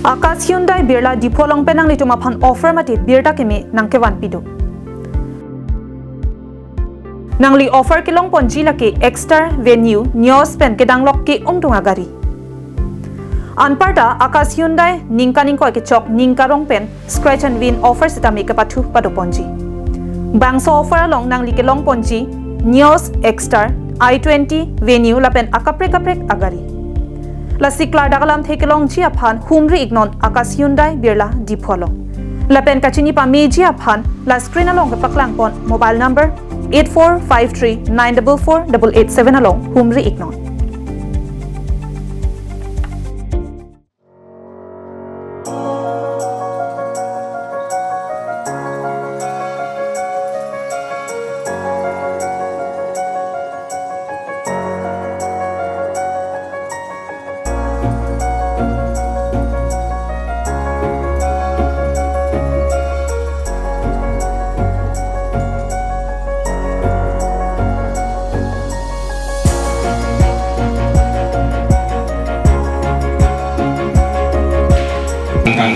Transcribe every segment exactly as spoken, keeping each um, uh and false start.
Akash Hyundai Birla Diphu along pen nanglitum aphan offer mate birta keme nangkevan pido. Nangli offer kelong ponji lake Exter, Venue, Nios pen kedanglok ke-ongdung agari. Anparta Akash Hyundai ningkan ingkoi kechok ningkarong pen scratch and win offer sitame kepathu pado ponji. Bangso offer along nangli kelong ponji Nios, Exter, i twenty, Venue lapen akaprek kaprek agari. Lasi klardak alamthe kelongji aphan humri iknon Akash Hyundai Birla Diphu along. Lapen kachini pameji aphan la screen along kepaklang pon mobile number eight four five three nine double four double eight seven along humri iknon.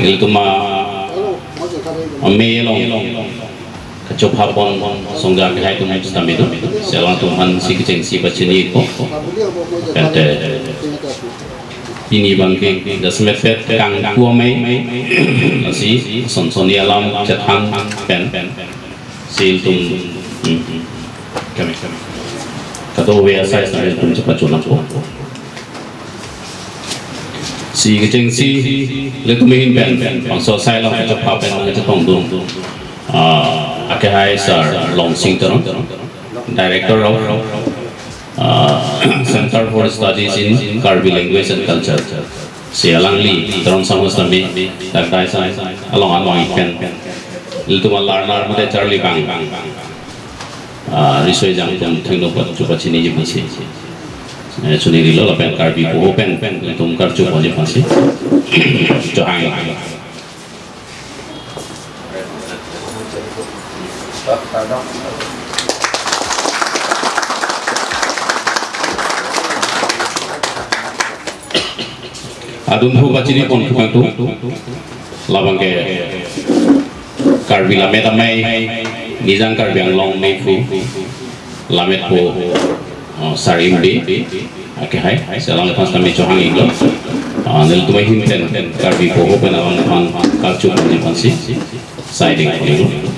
Ilitum amei along kachopha pon songja kehai atum sitame do. Lasi alangtum aphan si kechengsi pachini ikpo. Ante pini abangke jasemet pet kangpu amei, lasi sonsoni alam chethan pen si ilitum, hmm, hmm, kami, kami kadokave asai sitame ilitum chepachunangpo. Si kechengsi ilitum ahin pen bangso asai along kachopha pen kachetongdun, ah, akehai Sir Longsing Teron, Director of, ah, Center for Studies in Karbi Language and Culture. Si alangli Teron Sangho sitame dak dais along anong ik pen ilitum a-learner mate charlibang, ah, riso ejang atum thengno pat chupachiniji aphansi, eh, choningrilo lapen Karbi poho pen ilitum karju ponji aphansi chohang. Adunthu pachini pon kepangtu labangke Karbi Lammet Amei, Nijang Karbi Anglong Meiphu Lammetpo, oh, Sir Imbe akehai, lasi alangliphan sitame chohang iklo. Ah, nelitum ahin pen Karbi poho pen alangliphan karju ponji aphansi sai ding iklo.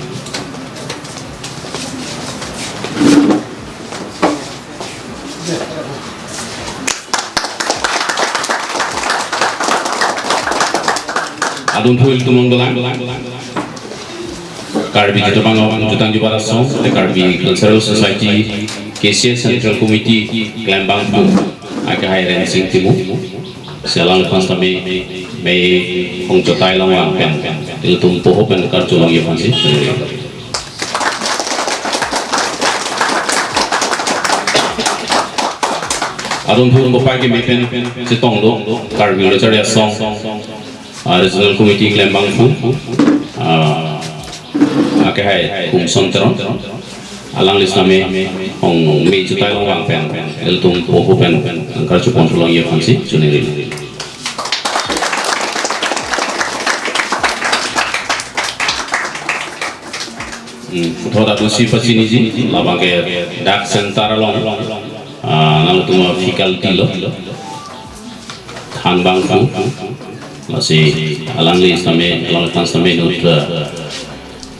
Adunthu ilitum along dolang Karbi Jutang, Jutang Jubat Asong, the Karbi Cultural Society, K C S Central Committee, Klembangphu akehai Rensing Timung. Lasi alangliphan sitame mei hong chotai along vang pen ilitum poho pen karju longji aphansi. Adunthu kopai keme pen chetong do Karbi Literature Asong, ah, Regional Committee Klembangphu, ah, akehai Kumson Teron. Alangli sitame hong mei chotai along vang pen ilitum poho pen karju pon thu longji aphansi choningri. Hmm, puthot adusi pachiniji, labangke dak center along, ah, nangtum faculty lo, Thanbangphu, lasi alangli sitame, alangliphan sitame inut,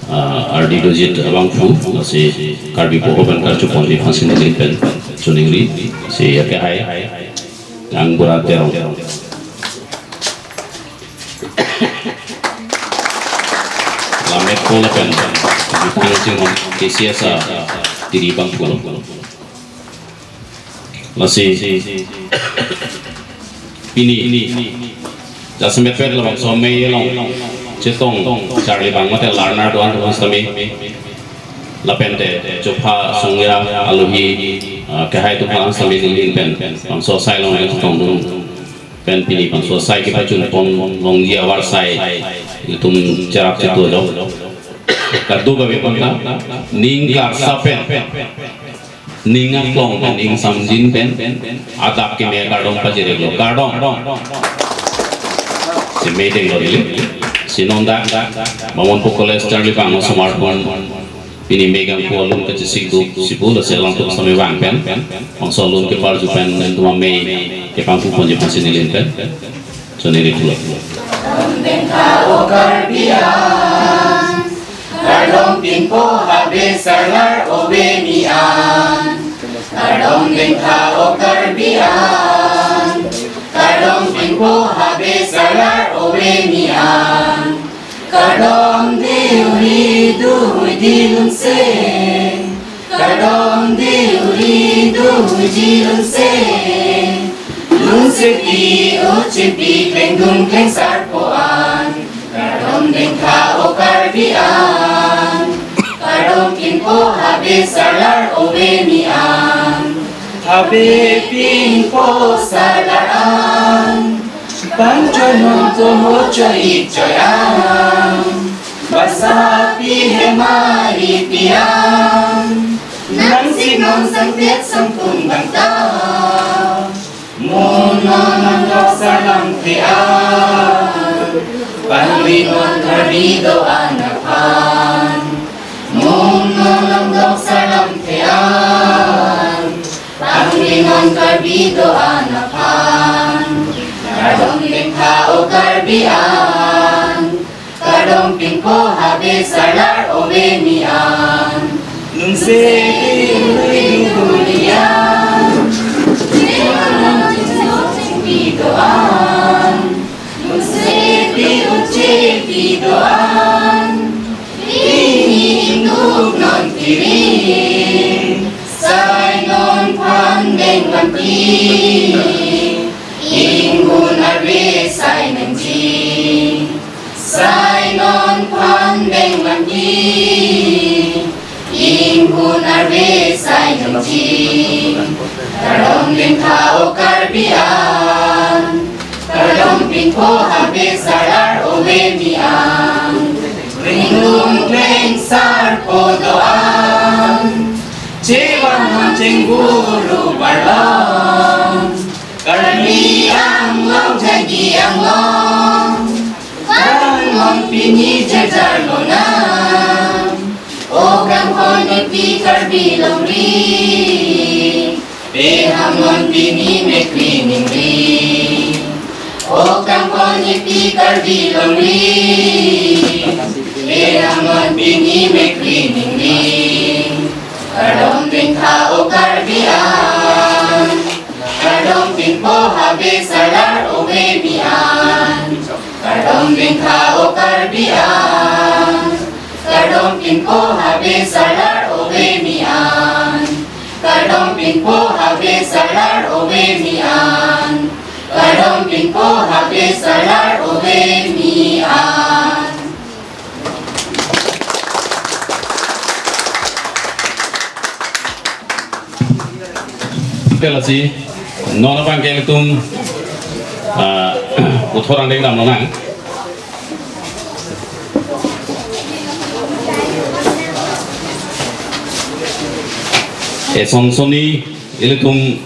ah, ardi dojit abangphu, lasi Karbi poho pen karju ponji aphansi neli pen choningri, lasi akehai Angbura Terong. Lammetpo lapen Jutang Chinghon K C S a tiri abangphu lo. Lasi pini jasemet pet labangso amei along chetong charlibang mate learner do-an atum sitame lapente chopha songja alohi, ah, kehai atum aphan sitame neli pen bangso asai along chetongdun pen pini bangso asai kepachun pon longji avarsai ilitum cherap chetu ajok. Kadokave aphan ta ning klarsa pen, ning aklong pen, ning samjin pen adap keme kardom pajir-iklo. Kardom. Meeting lo ili. Si non dak Mamonpo College charli abang osomar aphan pini megang po alun kachesik duk si pu, lasi alangtum sami vang pen bangso alun keparju pen nantum amei kepangpu ponji aphansi neli pen choneri thulo. Kardom dengtha o Karbi an, kardom pinpo habe sarlar ove mi an. Kardom dengtha o Karbi an, kardom pinpo habe sarlar ove mi an. Kardom de uri duhuidi lunse, kardom de uri duhuidi lunse. Lunsepi uchepi klengdun klengsarpo an, kardom dengtha o Karbi an. Kardom pinpo habe sarlar ove mi an. Habe pinpo sarlar an, pangchoinon ko ho choi choi an. Basapi hemaripi an, nangsiknon sangtet sangpun bangta. Mo non nangdok sarlamthe an, pangrinon Karbi do-an aphan. Mo non nangdok sarlamthe an, pangrinon Karbi do-an aphan. Kardom dengtha o Karbi an, kardom pinpo habe sarlar ove mi an. Lunsepi uri duhuidi an, chengnon chengso chengpi do-an. Lunsepi uchepi do-an, pini ingduk non tiri. Sai non phan deng lampi, inghun arve sai nangji. Sai non phan deng lampi, inghun arve sai nangji. Kardom dengtha o Karbi an, kardom pinpo habe sarlar ove mi an. Klengdun klengsarpo do-an, chevang chengvuru varlong. Karbi Anglong, Karbi Anglong, vanglong pini jarjar lonang. O kanghon epi Karbi longri, pehamnon pini mekri ningri. O kanghon epi Karbi longri, pehamnon pini mekri ningri. Kardom dengtha o Karbi an, kardom pinpo habe sarlar ove mi an. Kardom dengtha o Karbi an, kardom pinpo habe sarlar ove mi an. Kardom pinpo habe sarlar ove mi an. Kardom pinpo habe sarlar ove mi an. Lasi non abangke ilitum, ah, puthot angdeng damlonang. Eson sonni ilitum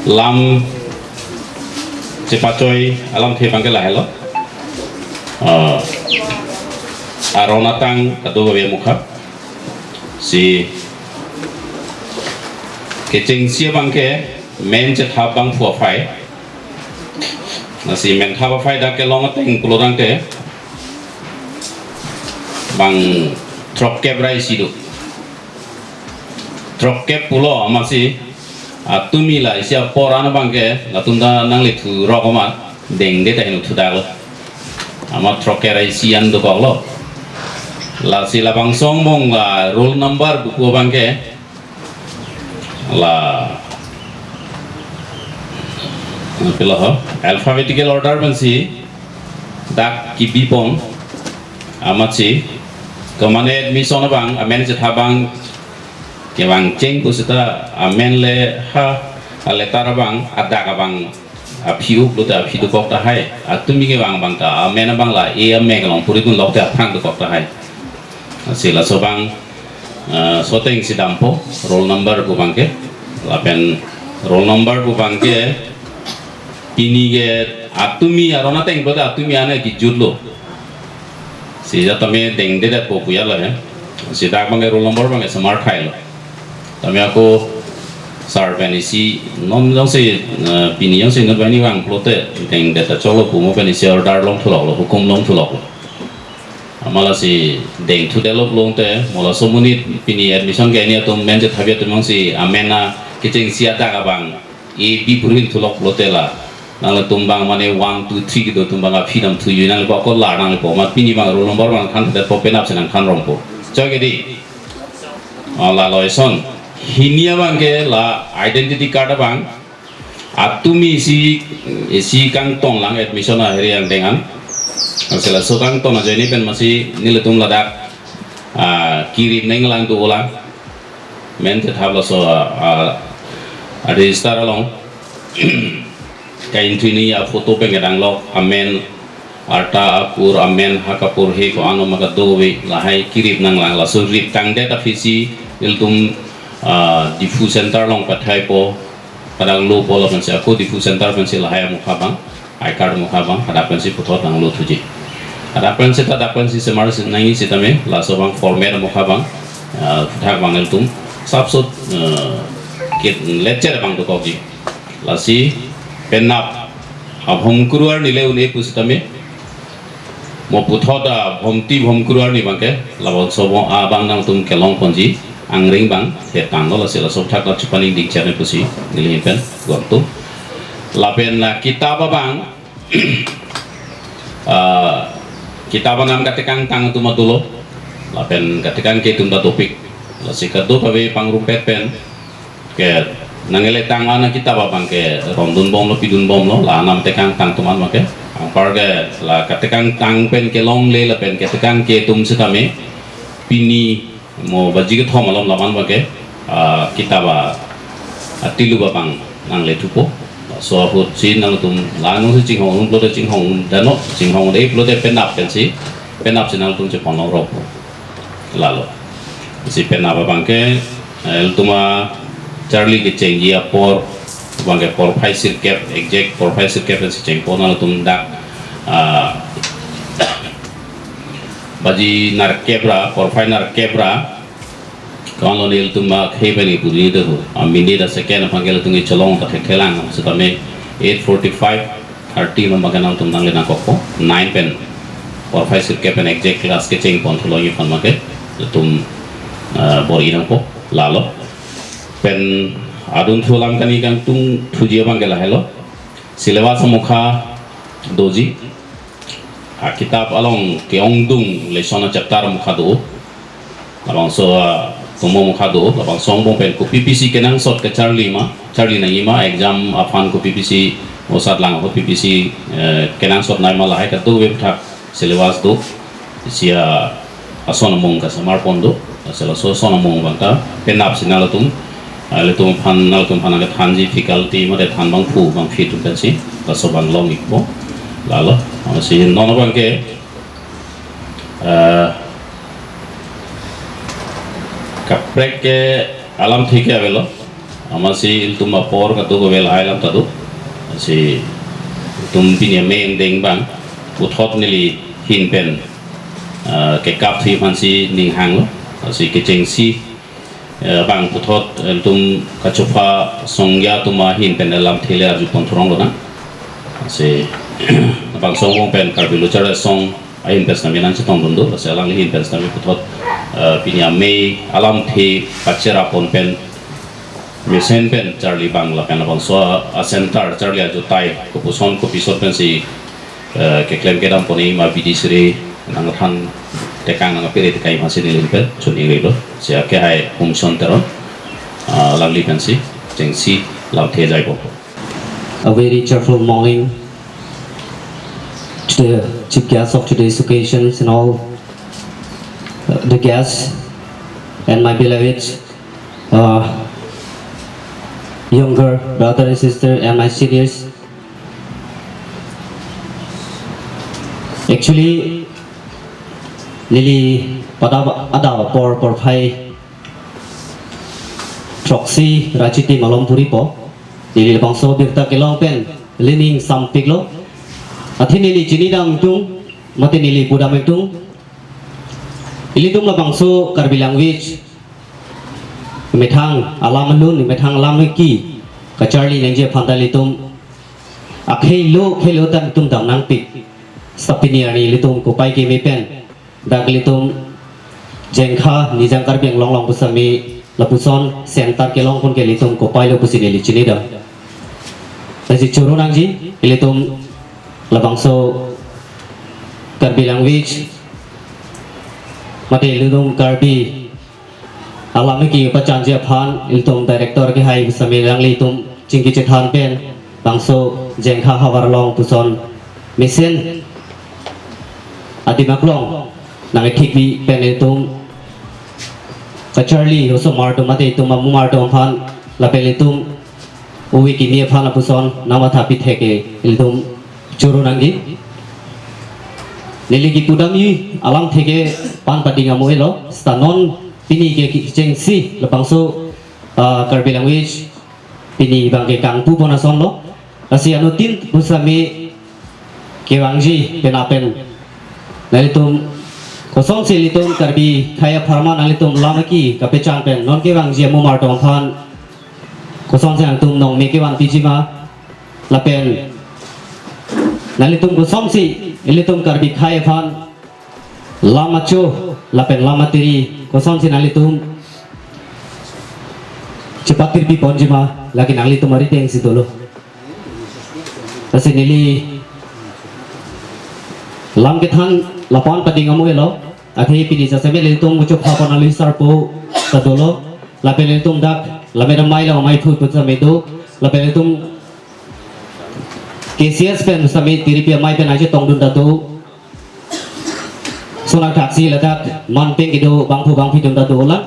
lam chepachoi alamthe abangke lahelo. Ah, aron atang kadokave mukha. Si kechengsi abangke men chethap abangphu aphai. Lasi menthap aphai dak kelong ateng pulo tangte bang throkkep ra isi do. Throkkep pulo amatsi, ah, tumi la isi apor an abangke latum ta nanglethurok amat dengde ta heno thudaklo. Amat throkkep ra isi an dokoklo. Lasi labangso angbong la roll number buku abangke la, pilo ho, alphabetical order pensi dak kebipon. Amatsi, kemane admission abang, amen chethap abang kevangcheng pusita amen le ha, a letter abang, adak abang aphi-up lote aphi dokok tahai. Atumi kevang abang ta amen abang la A amek along puri dunlok te aphrang dokok tahai. Lasi laso abang, eh, soteng si dampo, roll number pu abangke. Lapen roll number pu abangke P Pini ke atumi aron ateng pulote atumi ane kijutlo. Si jatame dengdedetpo pu ya lo he. Si dak abang ke roll number abang ke samar thailo. Tame ako sir pen isi non jongsi, eh, pini jongsi inut banghini vang pulote dengdet ta choklo pu mo pen isi order longthu loklo, hukum longthu loklo. Amat lasi dengthu develop longte mo laso amonit pini admission ke-en atum men chethabi atum jongsi amen akechengsi adak abang A B puri thu lok pulote la nanglitum abang mane one, two, three kedo atum abang aphi damthu yu nanglepo, ako la nanglepo, amat pini abang roll number abang thanthedetpo, penap si nangthan rongpo. Choi ke dei. Oh, lalo eson. Hini abang ke la identity card abang atumi isi, isi kangton lang admission ahiri angdeng an. Lasi laso kangton ajoine pen amatsi nelitum ladak, ah, kirip nanglang tu ulang. Men chethap laso, ah, ah, register along. Ka-entry ni aphoto pen kedang lok, amen, arta akur, amen, hak apor he ko-an ma kadokave lahai kirip nanglang. Laso rip tangdet aphisi ilitum, ah, Diphu center along pathaipo, padang lopo, lapensi ako Diphu center pensi lahai amokha abang, I card amokha abang, hadak pensi puthot nanglo thuji. Hadak pensi ta dak pensi semar si nangji sitame, laso abang format amokha abang, ah, thak abang ilitum sapsot, eh, kit lecture abang dokokji. Lasi penap abhomkuru arni le un-e pusitame, mo puthot abhomti bhomkuru arni abang ke labangso abang nangtum kelongponji, angring abang hetanglo, lasi laso thak ta chepaningding chane pusi neli ahin pen gom tum. Lapen, ah, kitap abang, ah, kitap anam katekangtang atum dolo, lapen katekangke atum ta dopik. Lasi kadokave pangrumpet pen ke nangkeletang ana kitap abang ke rondunbomlo, pidunbomlo, la anam tekangtang atum an abang ke. Anpar ke la katekangtang pen kelongle lapen katekangke atum sitame pini mo baji kethom alom laman abang ke, ah, kitap a, atilup abang nangle thupo. So ahut si nangtum la nung si chinghong un pulote chinghong un dano, chinghong un-e pulote penap pensi, penap si nangtum chepon longrokpo. Lalo. Si penap abang ke, eh, ilitum acharli kechengji apor abang ke porphai sirkep, exact porphai sirkep pensi chengpo, nangtum dak, ah, baji nerkep ra, porphai nerkep ra, ko-an lo nelitum akhei pen ipuni de ho. A minute a second aphan ke ilitum icholong ta thekthelang, sitame eight forty-five, thirty lo abang ke nangtum nangle nangkokpo, nine pen porphai sirkep pen exact class kechengpon thulo iphan abang ke ilitum, eh, bor-i nangpo, lalo. Pen adunthu alam kani kangtung thuji abang ke lahelo. Syllabus amokha doji. Akitap along ke-ongdung lesson a chapter amokha do. Labangso, ah, tomo amokha do, labangso angbong pen kopi pisi kenangsot kacharli ma, charli nangji ma, exam aphan kopi pisi osatlang ahut pi pisi, eh, kenangsot nai ma lahai kadokave aphuthak syllabus do. Isi ason among kasamar pon do. Lasi laso ason among abang ta penap si nangtum, ah, ilitum aphan, nangtum aphan nangkethanji faculty mate than bangphu bangphi atum pensi laso abang long-ikpo. Lalo, ah, si non abang ke, eh, kaprek ke alamthe ke avelo. Amatsi ilitum apor kadokave lahai alam ta do. Si ilitum pini amei angdeng abang puthot neli ahin pen, eh, kekap thu aphansi ning hanglo. Si kechengsi, eh, abang puthot ilitum kachopha songja atum ahin pen alamthe le arjupon thurong lonang. Si labangso angbong pen Karbi Lo Charli Asong ahin pen sitame nangchetongdun do, lasi alangli ahin pen sitame puthot, eh, pini amei alamthe pacharapon pen mesen pen charli abang lapen labangso a, a center charli ajotai kopuson kopisot pensi, eh, keklem kedam pon-e ma bidi siri nangthan tekang nangpere tekang aphansi neli ahin pen chun-ingri lo. Si akehai Humson Teron, ah, alangli pensi chengsi lamthe jaipo. A very cheerful morning to the chief guest of today's occasions and all, uh, the guests and my beloved, uh, younger brother and sister and my seniors. Actually, neli pada ada apor porphai throksi ra chitim alom puripo. Neli labangso birta kelong pen Lining sampiklo. Athe neli chinidam ingtung, mate neli pudam ingtung, ilitum labangso Karbi language methang alam alun, methang alam ki kacharli nangji aphan ta ilitum akhei lo khei lo tangtum dam nangpik. Seta pini arni ilitum kopai keme pen dak ilitum Jengkha Nijang Karbi Anglong along pusitame lapuson center kelong pon ke ilitum kopai lo pusi neli chinidam. Lasi choro nangji ilitum labangso Karbi language mate ilitum Karbi alam ki pachanji aphan ilitum director kehai pusitame alanglitum chingki chethan pen bangso Jengkha havar along puson mesen adim aklong nangkethikpi pen ilitum kacharli osomar atum mate itum amumar atum aphan lapen ilitum ove kimi aphan lapuson nangmatha pithek ke ilitum choro nangji. Neli kipudamji alamthe ke pan pading amo elo, seta non pini ke kechengsi labangso, ah, Karbi language pini abang ke kangpu pon asonlo. Lasi anuttin pusitame kevangji pen apen nanglitum kosonsi ilitum Karbi akhei apharman nanglitum lam ki kapechan pen non kevangji amumar atum aphan kosonsi nangtum nongme kevan piji ma, lapen nanglitum kosonsi ilitum Karbi akhei aphan lam acho lapen lam atiri kosonsi nanglitum chepatirpi ponji ma, lake nanglitum arideng si dolo. Lasi neli lam kethan lapu-an pading amo elo. Athe pini jasemet ilitum muchuk pha pon alu sarpo ta dolo. Lapen ilitum dak lammet amei lo amei thu pusitame do. Lapen ilitum K C S pen pusitame tiripi amei pen aje tongdun ta do. Sonal thaksi ladak manpeng kedo bangphu bangphi atum ta dolang.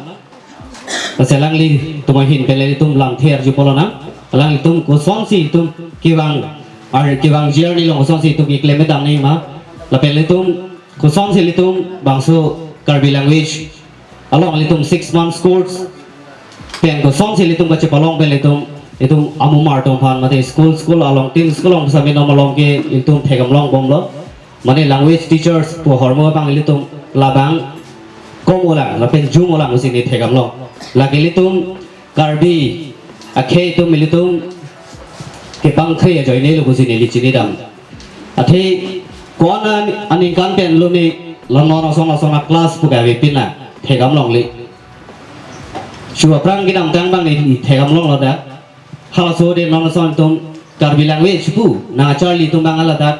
Lasi alanglitum ahin pen ilitum lamthe arju pon lonang. Alanglitum kosonsi itum kevang, ar kevangji arni along kosonsi itum keklem dam nangji ma. Lapen ilitum kosonsi ilitum bangso Karbi language along ilitum six months course pen kosonsi ilitum kachepalong pen ilitum, itum amumar atum aphan mate school school along tin school along pusitame non along ke ilitum thekdam longbomlo. Mane language teachers pu ahormu abang ilitum labang kom olang lapen jum olang pusi neli thekdamlo. Lake ilitum Karbi akhei atum ilitum kepangkre ajoine lo pusi neli chinidam. Athe ko-an aningkan pen lo ne la non ason ason a class pu kave pin nangthekdam longle. Chu aphrang kedamtang abang neli thekdam longlo dak. Halaso ahut non ason atum Karbi language pu nangkacharli atum abang ladak,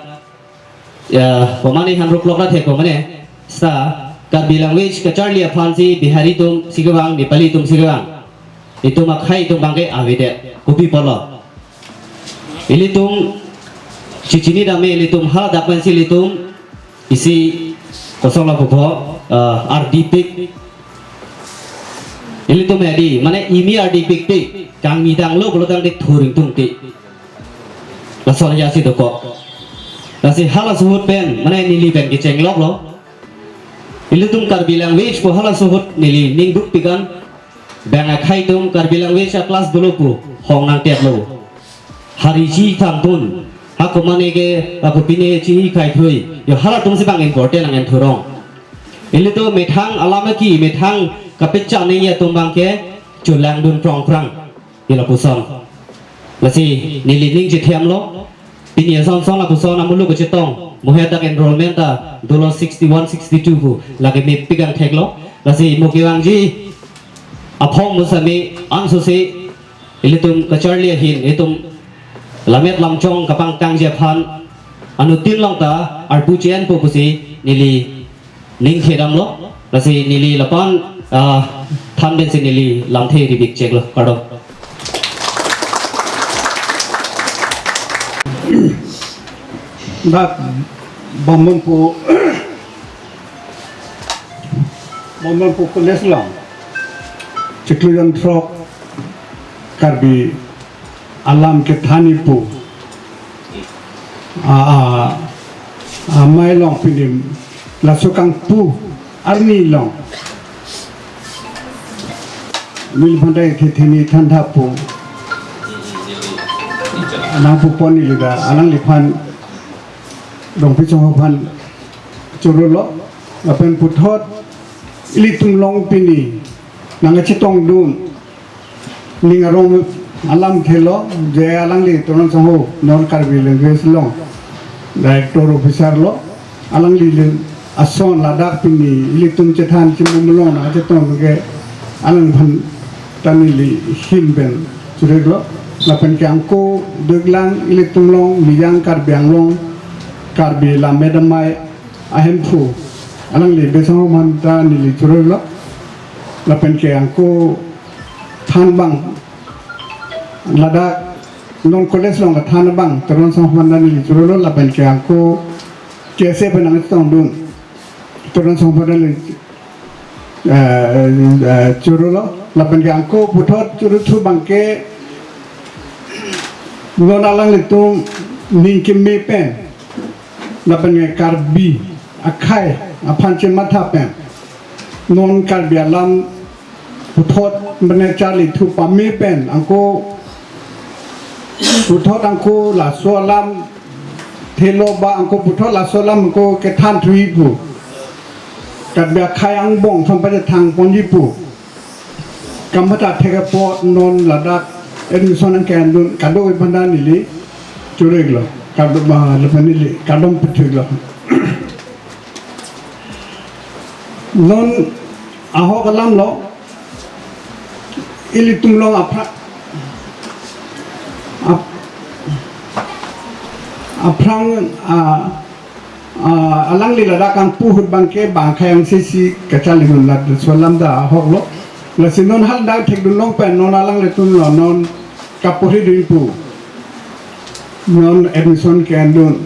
ya, pamane hundred o'clock ra thek pamane. Seta Karbi language kacharli aphansi Bihari atumsi kevang, Nepali atumsi kevang. Itum akhei atum abang ke avedet. Kopi apotlo? Ilitum chechinidam me ilitum haladak pensi ilitum isi kosonlo pupo, eh, ardipik. Ilitum edi, mane imi ardipikpik, kangni tanglo pulo tangte thur ingtungte. Lason ajoksi dokok. Lasi halaso ahut pen, mane neli pen kechengloklo. Ilitum Karbi language pu halaso ahut neli ning dukpik an. Bang akhei atum Karbi language a class dolo pu hong nangteplo. Hari chi thangtun. Hako mane ke, ako pine chi hi khai thui. Yo halatumsi abang important nang en thurong. Ilitum methang alam ki, methang kapechan nangji atum abang ke chelangdun prongprang. Ila puson. Lasi neli ning chethemlo. Pini ason son lapuson amuluk kachetong. Mohe dak enrollment ta dolo sixty-one, sixty-two pu. Lake mepik angtheklo. Lasi mo kevangji aphong pusitame ansose ilitum kacharli ahin, ilitum lammet lamchong kapangtangji aphan anuttin along ta arpu chen po pusi neli ning thedamlo. Lasi neli lapu-an, ah, than pensi neli lamthe ribik cheklo. Kardom. Dak Bamon pu, Bamon pu College along chiklo jon throk Karbi alam kethan pu, a, a, amei along pini laso kangpu arni along mil bhandai the theni thantha pu. nangpupon ili ta alangliphan Rongpi Chongho aphan chorolo, lapen puthot ilitum along pini nangkachetongdun ning arong alamthe lo, je alangli Teron Sangho non Karbi language along director officer lo, alangli le ason ladak pini ilitum chethan chimum along nangchetong ke alangphan ta neli ahin pen chorolo, lapen ke angko doklang ilitum along Mijang Karbi Anglong Karbi Lammet Amei ahemphu alangli Besang Homan ta neli chorolo, lapen ke angko thanbang ladak non college along thanbang Teron Sangho aphan ta neli chorolo, lapen ke angko K S A pen nangchetongdun Teron Sangho aphan ta neli eh, eh, chorolo, lapen ke angko puthot chorothu abangke non alanglitum ning keme pen, lapen ke Karbi akhei aphan chematha pen, non Karbi alam puthot mane charlithu pame pen, angko puthot angko laso alamthe lo ba angko puthot laso alam angko kethan thuji pu, Karbi akhei angbong sampajat thang ponji pu kamatha thek apot non ladak admission nangke-endun kadokave aphan ta neli chorolo, kado ba lapen neli kardom pitheklo. Non ahok alam lo, ilitum along aphrang, ap-, aphrang, ah, ah, alangli ladak kangpu ahut abangke bang akhei angse si kacharlidun laso alam ta ahok lo. Lasi non haladak thekdun long pen non alanglitum lo non kaporhidun pu, non admission ke-endun.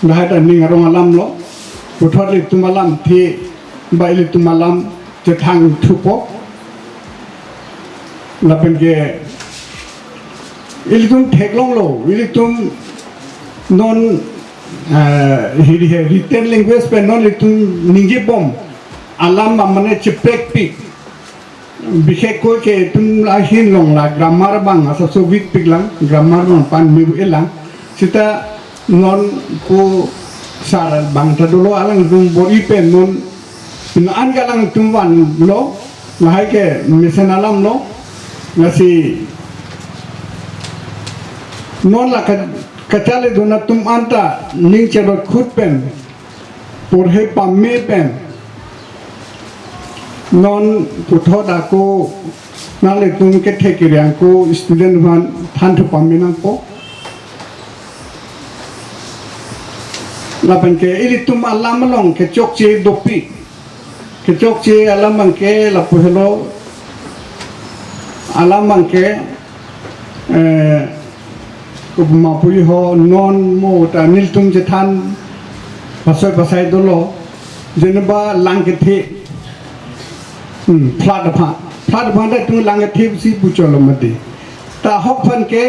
Lahai ta ning arong alam lo, puthot ilitum alamthe ba ilitum alam chethan thupo. Lapen ke ilitum theklonglo, ilitum non, eh, hiri he written language pen non ilitum ningjebom alam mane cheprekpik. Bikhek ko ke itum ahin along la grammar abang asapso weak piklang, grammar abang pan mi elang. Seta non pu sar abang ta dolo, alangtum bor-i pen non pina an ke alangtum vanlo, lahai ke mesen alam lo, lasi non la ka-, kacharlidun atum anta ning chedot khut pen porhe pame pen non puthot ako nanglitum kethe kere angko student aphan thanthu pame nangpo. Lapen ke ilitum alam along kechokche dopik. Kechokche alam abangke lapu helo, alam abangke, eh, kopi ma puji ho, non mo ta nelitum chethan pasoi pasai dolo, jeneba lang kethe, hmm, flood aphan, flood aphan ta itum lang kethe si pucholo mati. Ta ahok aphan ke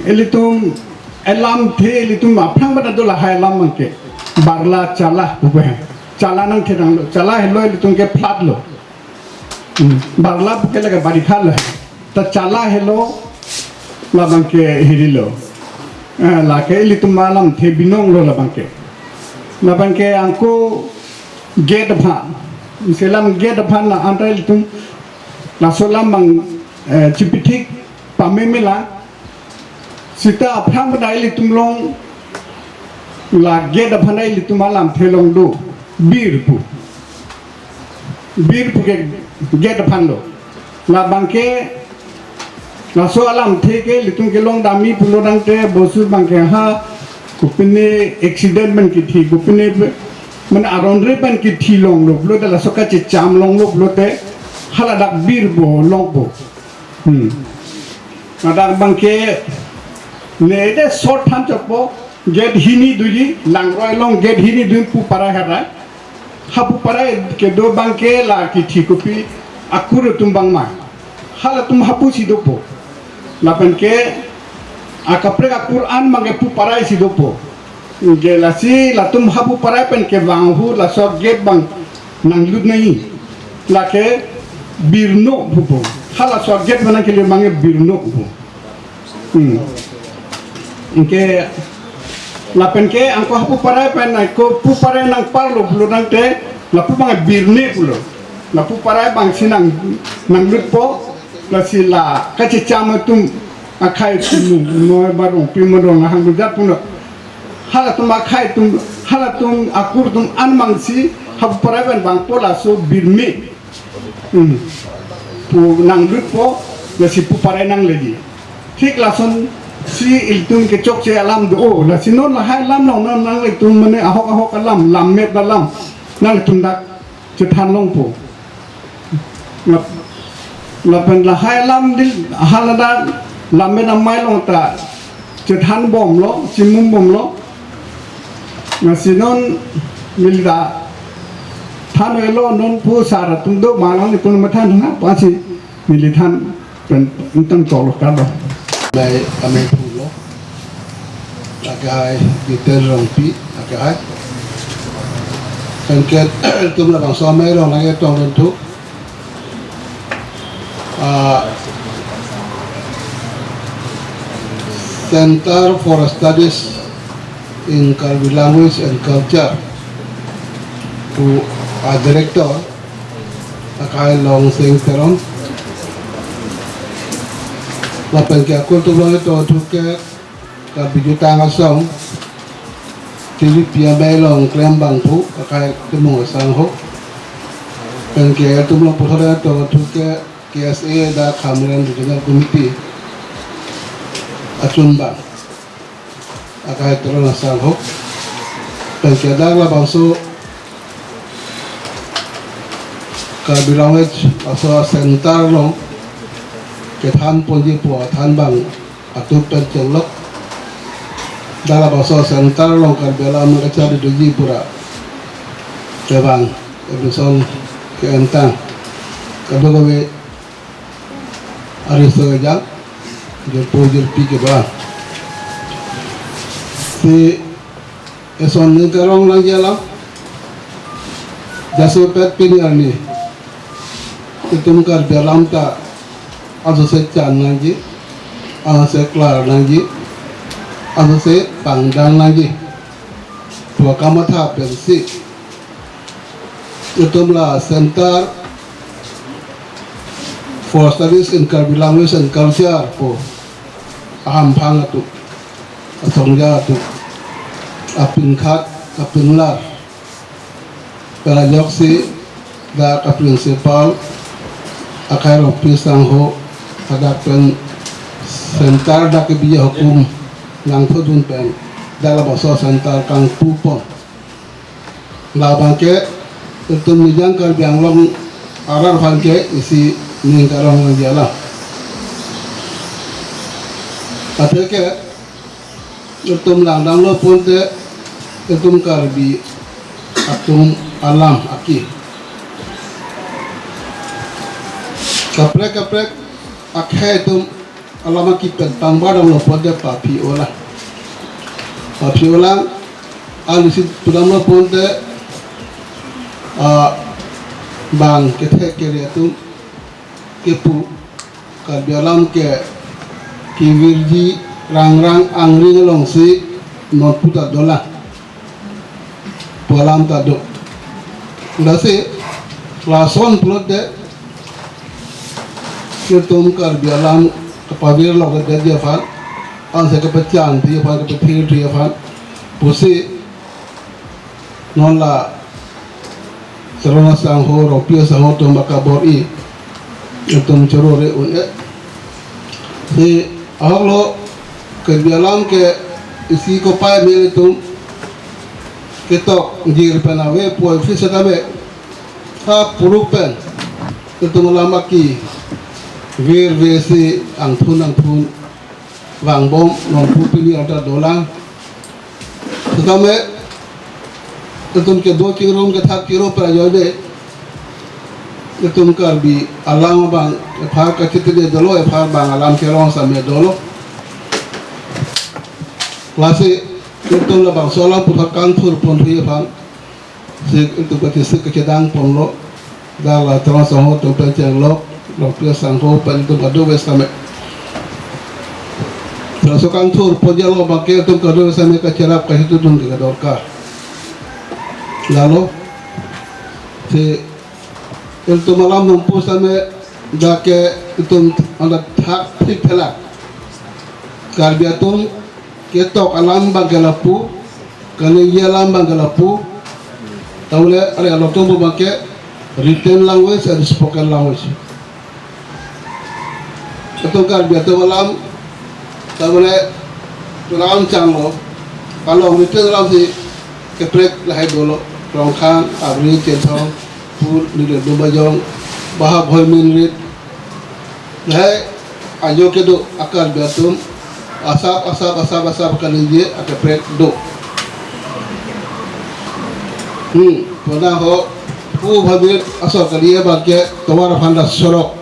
ilitum alamthe ilitum aphrang pada do lahai alam abangke. Barla chala pupe. Chala nangthe nanglo. Chala helo ilitum ke flood lo. Hmm. Barla puke lake barikha lo. Ta chala helo labangke hirilo. Eh, lake ilitum alamthe binong lo labangke. Labangke angko gate aphan. Selam gate aphan la anta ilitum laso alam abang, eh, chipithik pame mela, seta aphrang pada ilitum along la gate aphan ta ilitum alamthe along do, bir pu. Bir pu ke gate aphan do. Labangke, laso alamthe ke ilitum kelong damji pulo tangte, bosur abangke ha, kopine accident pen kithi, kopine pe-, mane aron re pen kithi longlo pulote, laso kachecham longlo pulote, haladak bir pu longpo. Hmm. Ladak abangke ne de short than chotpo, gate hini doji, langroi along gate hini do pu parai harai. Hapu parai kedo abangke la kithi kopi akur atum abang ma. Halatum hapu si dopo. Lapen ke akaprek akur an abangke pu parai si dopo. Ke lasi latum hapu parai pen kevang ahut laso gate abang nanglut nangji. Lake birno pupo. Halaso gate abang nangkele abangke birno pupo. Hmm. Anke lapen ke anke hapu parai pen ako pu parai nangparlo pulo tangte lapu abang birme pulo. Lapu parai abangsi nang nanglutpo, lasi la kachecham atum akhei atum noi ba Rongpi Modong Hangdujat pulo. Halatum akhei atum, halatum akur atum an abangsi hapu parai pen vangpo, laso birme. Hmm. Pu nanglutpo, lasi pu parai nangleji. Thik lasonsi ilitum kechokche alam do, o, lasi non lahai alam along non nanglitum mane ahok ahok alam, lammet alam nanglitum dak chethan longpo. Lap-, lapen lahai alam dil, hala dak lammet amei along ta chethan bomlo, chimum bomlo. Lasi non neli ta than elo, non pu sar atum do ma, nanglitum mathan na, lasi neli than pen ingtang tolo kado. Amei, amei pulo. Akhei Peter Rongpi, akhei. Anke ilitum labangso amei along nangketong dun thu. Ah, Center for Studies in Karbi Language and Culture, pu a director, akhei Longsing Teron. Lapen ke ako ilitum along ito thu ke Karbi Jutang Asong, T V P amei along klembangpo, akhei Timung Asangho. Pen ke ilitum along puthot ito thu ke K S A dak Hamren Regional Committee achunbang, akhei Teron Asangho. Pen ke dak labangso Karbi Language aso center along kethan ponji pu athan abang atum pen chenglok. Dak labangso center along Karbi alam kacharli doji pura kevang, admission ke-entang, kadokave ariso ejang, jirpo jirpi kedo-an. Si eson ningkarong nangji alam, jasemet pini arni itum Karbi alam ta asose chan nangji, asose klar nangji, asose pangdang nangji pu kamatha pensi itum la Center for Studies in Karbi Language and Culture pu ahamphang atum, asongja atum, apinkhat, apinlar, pen ajoksi dak a principal akhei Rongpi Sangho, hadak pen center dak kebi ahukum nangthodun pen dak labangso center kangpu pon. Labang ke itum Nijang Karbi Anglong arat aphan ke isi ningkarong nangji alam. Athe ke itum langdamlo ponte itum Karbi atum alam aki kaprek kaprek akhei atum alam aki pen pangbar damlo ponte paphi olang. Paphi olang, alisi pudamlo ponte, ah, bang kethek kere atum kepu, Karbi alam ke kevirji rangrang angring alongsi non puta dolang pu alam ta do. Lasi lason pulote itum Karbi alam kapavirlokdetji aphan, anse kapachanthi aphan, kapethirthi aphan pusi non la Teron Sangho, Rongpi Sangho atum akabor-i atum choro re un-e. Si ahoklo Karbi alam ke isi kopai mil itum ketok jir pen ave pu office tame ha puruk pen itum alam aki virve si angthun angthun vangbom nonpu pini anta dolang. Setame itum kedo chingrum kethak chiro prajoine itum Karbi alam abang ephar kachitide dolo, ephar bang alam kerong same dolo. Lasi itum labangso alam puthot kangthur ponthu aphan si itum kachisik kachedang ponlo. Dak la Teron Sangho atum pen chenglok, Rongpi Sangho pen itum adu wes kame. Laso kangthur ponji along abangke itum kadokave sitame kacherap kachitudun ke dorkar. Lalo, si itum alam nungpu sitame dak ke itum anta thak thik thelak. Karbi atum ketok alam abangke lapu, kaningje alam abangke lapu. Tamule are alotum pu abangke written language and spoken language. Itum Karbi atum alam, tamule alam changlo, along written alam si kaprek lahai dolo, Rongkhang, Abri, Chenthong, Pur, Nile, Dumbajong, Baha, Bhoi, Minrit, lahai ajo kedo a-Karbi atum, asap, asap, asap, asap kaningje akaprek do. Hmm, pona ho, pu bhabit asor kali abangke tovar aphan ta sorok.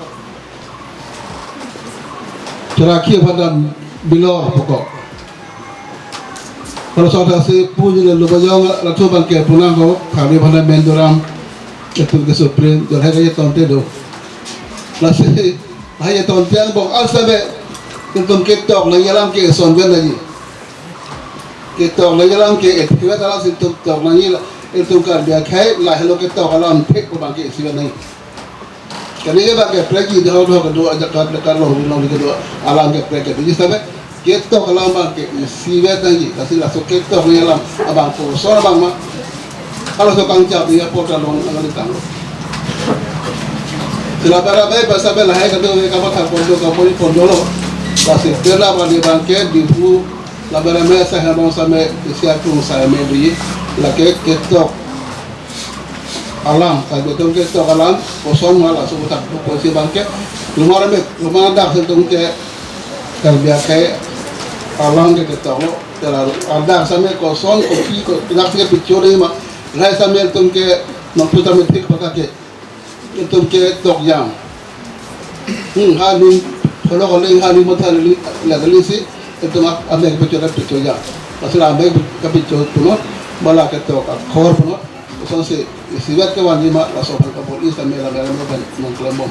Choraki aphan ta bilor pokok. Kalau soda si pu Nile, Dumbajong, latum abangke pona ho, kami aphan ta menduram, itum ke supreme, jalhai kaye tonte do. Lasi, lahai tonte angbong alsabe, itum ketok nangji alam ke sonben nangji. Ketok nangji alam ke, eh, kiwa tala si itum tok nangji, itum Karbi akhei, lahelo ketok alam thik pu abangke isiben nangji. Kaningje abangke kaprek ji, dahok dahok kedo ajakat, dekat long long kedo alam kaprek ke. Jadi sampai ketok alam abangke isiben nangji, lasi laso ketok nangji alam abang koson abang ma. Kalau so kangchap dia porta long alam tanglo. Sila bara bai basa bai lahai kedo ke kamatha pon do kapon pon dolo. Lasi pela abang abangke Diphu labara me sa hamong same isi atung same di lake ketok alam, Karbi atum ketok alam, koson ma laso utak tu kosi abangke, rumah rame, rumah dak si itum ke, Karbi akhei alam ke ketok lo, tela adak same koson, kopi, ko, dak si kepicho de ma, lahai same itum ke, nongpu same thik paka ke, itum ketok jam. Hmm, ha ning, kalau kalau ha ning matha ning, la kali si, itum ak, ame kepicho, kepicho jam. Asal ame kepicho tu no, mala ketok akhor pu no, Kosonsi isivet kevanji ma laso aphan kapon-i sitame la mera mera pen nangklem bom.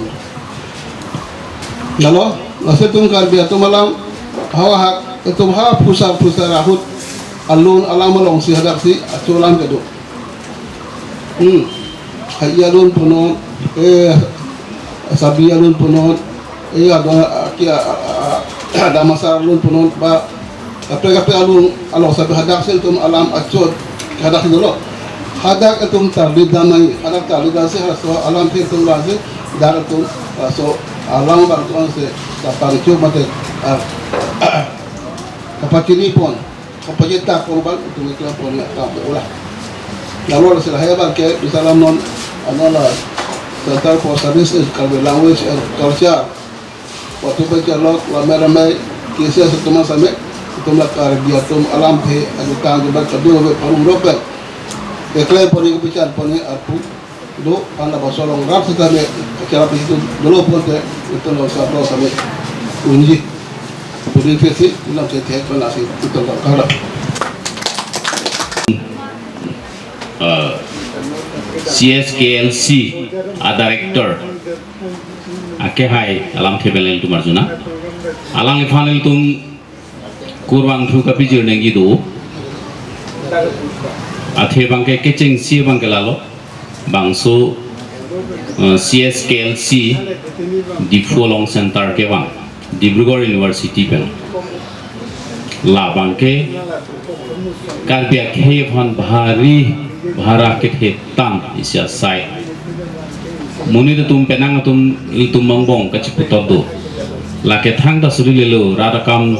Lalo, lasi itum Karbi atum alam, hawa hak, itum ha phusar phusar ahut, alun alam alongsi hadak si, achu alam kedo. Hmm. Hai alun punon, eh, Sabi alun punon, eh, ada, aki, a, a, a, ada masa alun punon, ba, kaprek kaprek alun, along sabi hadak si itum alam achot, hadak si dolo. Hadak itum tarlip dam nangji, hadak tarlip dam si halaso alam si itum vangsi, dak itum, halaso alam vang itum si, kapangchuk mate, ah, kapachini pon. Kapajetak pon abang, itum keklem pon ya, kam olah. Lalu sila hai abangke, bisa lam non, ano la, Center for Service in Karbi Language and Culture. Waktu baca lok, ramai-ramai, kisi asa teman sampai, itum la Karbi atum alam the, adu tang, debat kedua, we parum ropek. Keklem pon ya, kebicaraan pon ya, arpu. Do, anda basolong rap sitame, acara itu dolo pon te, itum lo sa, lo same unji. Pudin fesi, ilam se te, pon asi, itum lo kada. Uh, C S K L C a director akehai alamthe pen ilitum arjuna. Alangliphan ilitum kurvangthu kapijir nangji do. Athe abangke kechengsi abangke lalo. Bangso, eh, C S K L C Diphu along center kevang, Dibrugarh University pen. La abangke Karbi akhei aphan bhari bhara kethe tang isi asai. Monit atum penang atum ilitum angbong kachiputot do. Lake thangta suri lelo, rat akam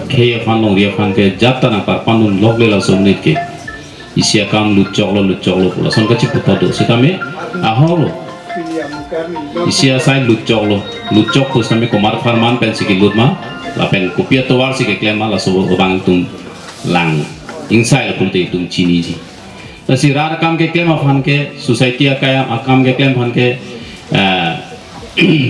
khei aphan longri aphan ke jat ta nangparpan un lok le laso monit ke. Isi akam lutchoklo, lutchoklo pu lason kachiputot do. Sitame ahorlo. Isi asai lutchoklo, lutchok pu sitame komat apharman pensi kelut ma, lapen kopi atovar si keklem ma, laso abang itum lang ingsai lo pulote itum chiniji. Lasi rat akam keklem aphan ke, society akam, akam keklem aphan ke, eh,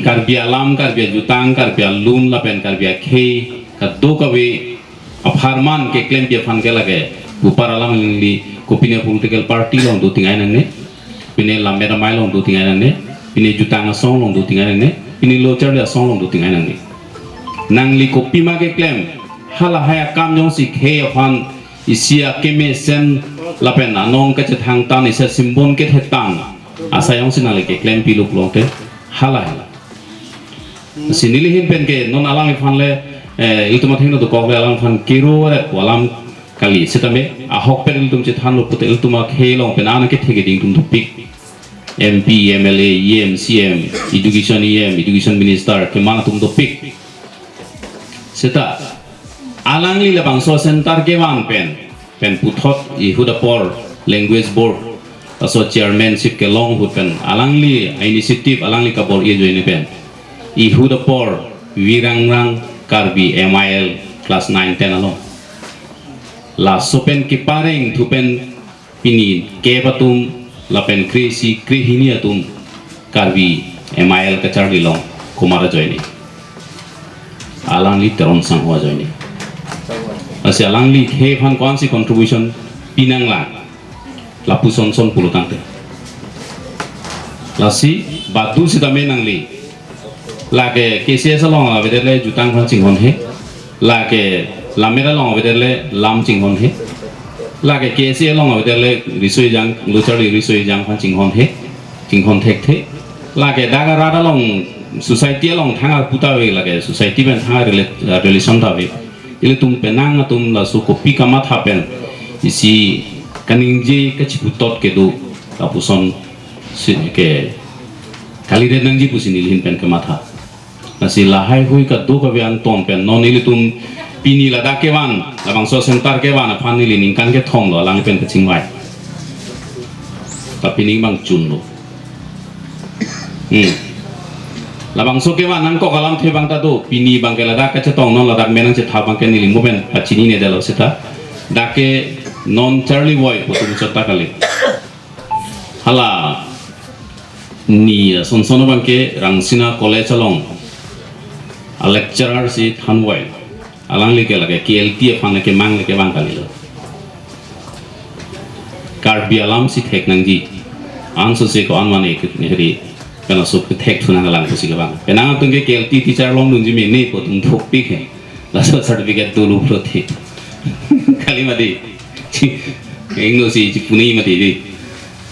Karbi alam, Karbi ajutang, Karbi alun, lapen Karbi akhei, kadokave apharman keklemji aphan ke lake, upar alam alingli, kopine political party along do tingai nangne, pine lammet amei along do tingai nangne, pine jutang asong along do tingai nangne, pine lo charli asong along do tingai nangne. Nangli kopima keklem, Halahai akam jongsi khei aphan isi akemesen lapen anong kachethangtan isi simbon kethetang asai jongsi nangli keklem pilup longte halahai. Si neli ahin pen ke non alangliphan le, eh, ilitum athengno dokok le alangliphan kiro re pu alam kali. Sitame ahokpet ilitum chethanlo pute ilitum akhei along pen an kethek keding atum dopik. M P, M L A, E M, C M, Education E M, Education Minister, keman atum dopik. Seta alangli labangso center kevan pen, pen puthot ihut apor Language Board aso chairmanship kelong ahut pen alangli initiative alangli kabor-i ajoine pen ihut apor Virangrang Karbi M I L class nine ten along. Laso pen kepareng thu pen pini kep atum lapen kre-isi kre-hini atum Karbi M I L kacharli along komat ajoine? Alangli Teron Sangho ajoine. Lasi alangli khei aphan ko-ansi contribution pinanglang, lapuson son pulo tangte. Lasi badu sitame nangli lake K C S along avedet le jutang aphan chinghon he. Lake lammet along avedet le lam chinghon he. Lake K S A along avedet le riso ejang, lo charli riso ejang aphan chinghon he, chinghon thekthe. Lake dak arat along society along thangar pu ta ave, lake society pen thangar rela-, relation ta ave. Ilitum penang atum laso kopi kamatha pen isi kaningje kachiputot kedo lapuson si ke kalidet nangji pusi neli ahin pen kematha. Lasi lahai hui kadokave angton pen non ilitum pini ladak kevan, labangso center kevan aphan neli ningkan kethom lo alang pen kachingvai. Tapi ning bang chun lo. Hmm. Labangso kevan nangkok alamthe abang ta do, pini abang ke ladak kachetong non ladak me nangchetha abang ke neli mo pen pachinine detlo seta. Dak ke non charli voi pu atum chot ta kali. Hala ni, eh, son son abang ke Rangsina College along a lecturer si thanvoi. Alangli ke lake K L T aphan lake mang lake bang kalilo. Karbi alam si thek nangji. Anso si ko-an mane ke heri pen laso ke thek thu nanglang pusi kevang. Penang atum ke K L T teacher longdunji mene pu atum thokpik he. Laso certificate dolo pulote. Kali mati. Ingno si chipuni mati di.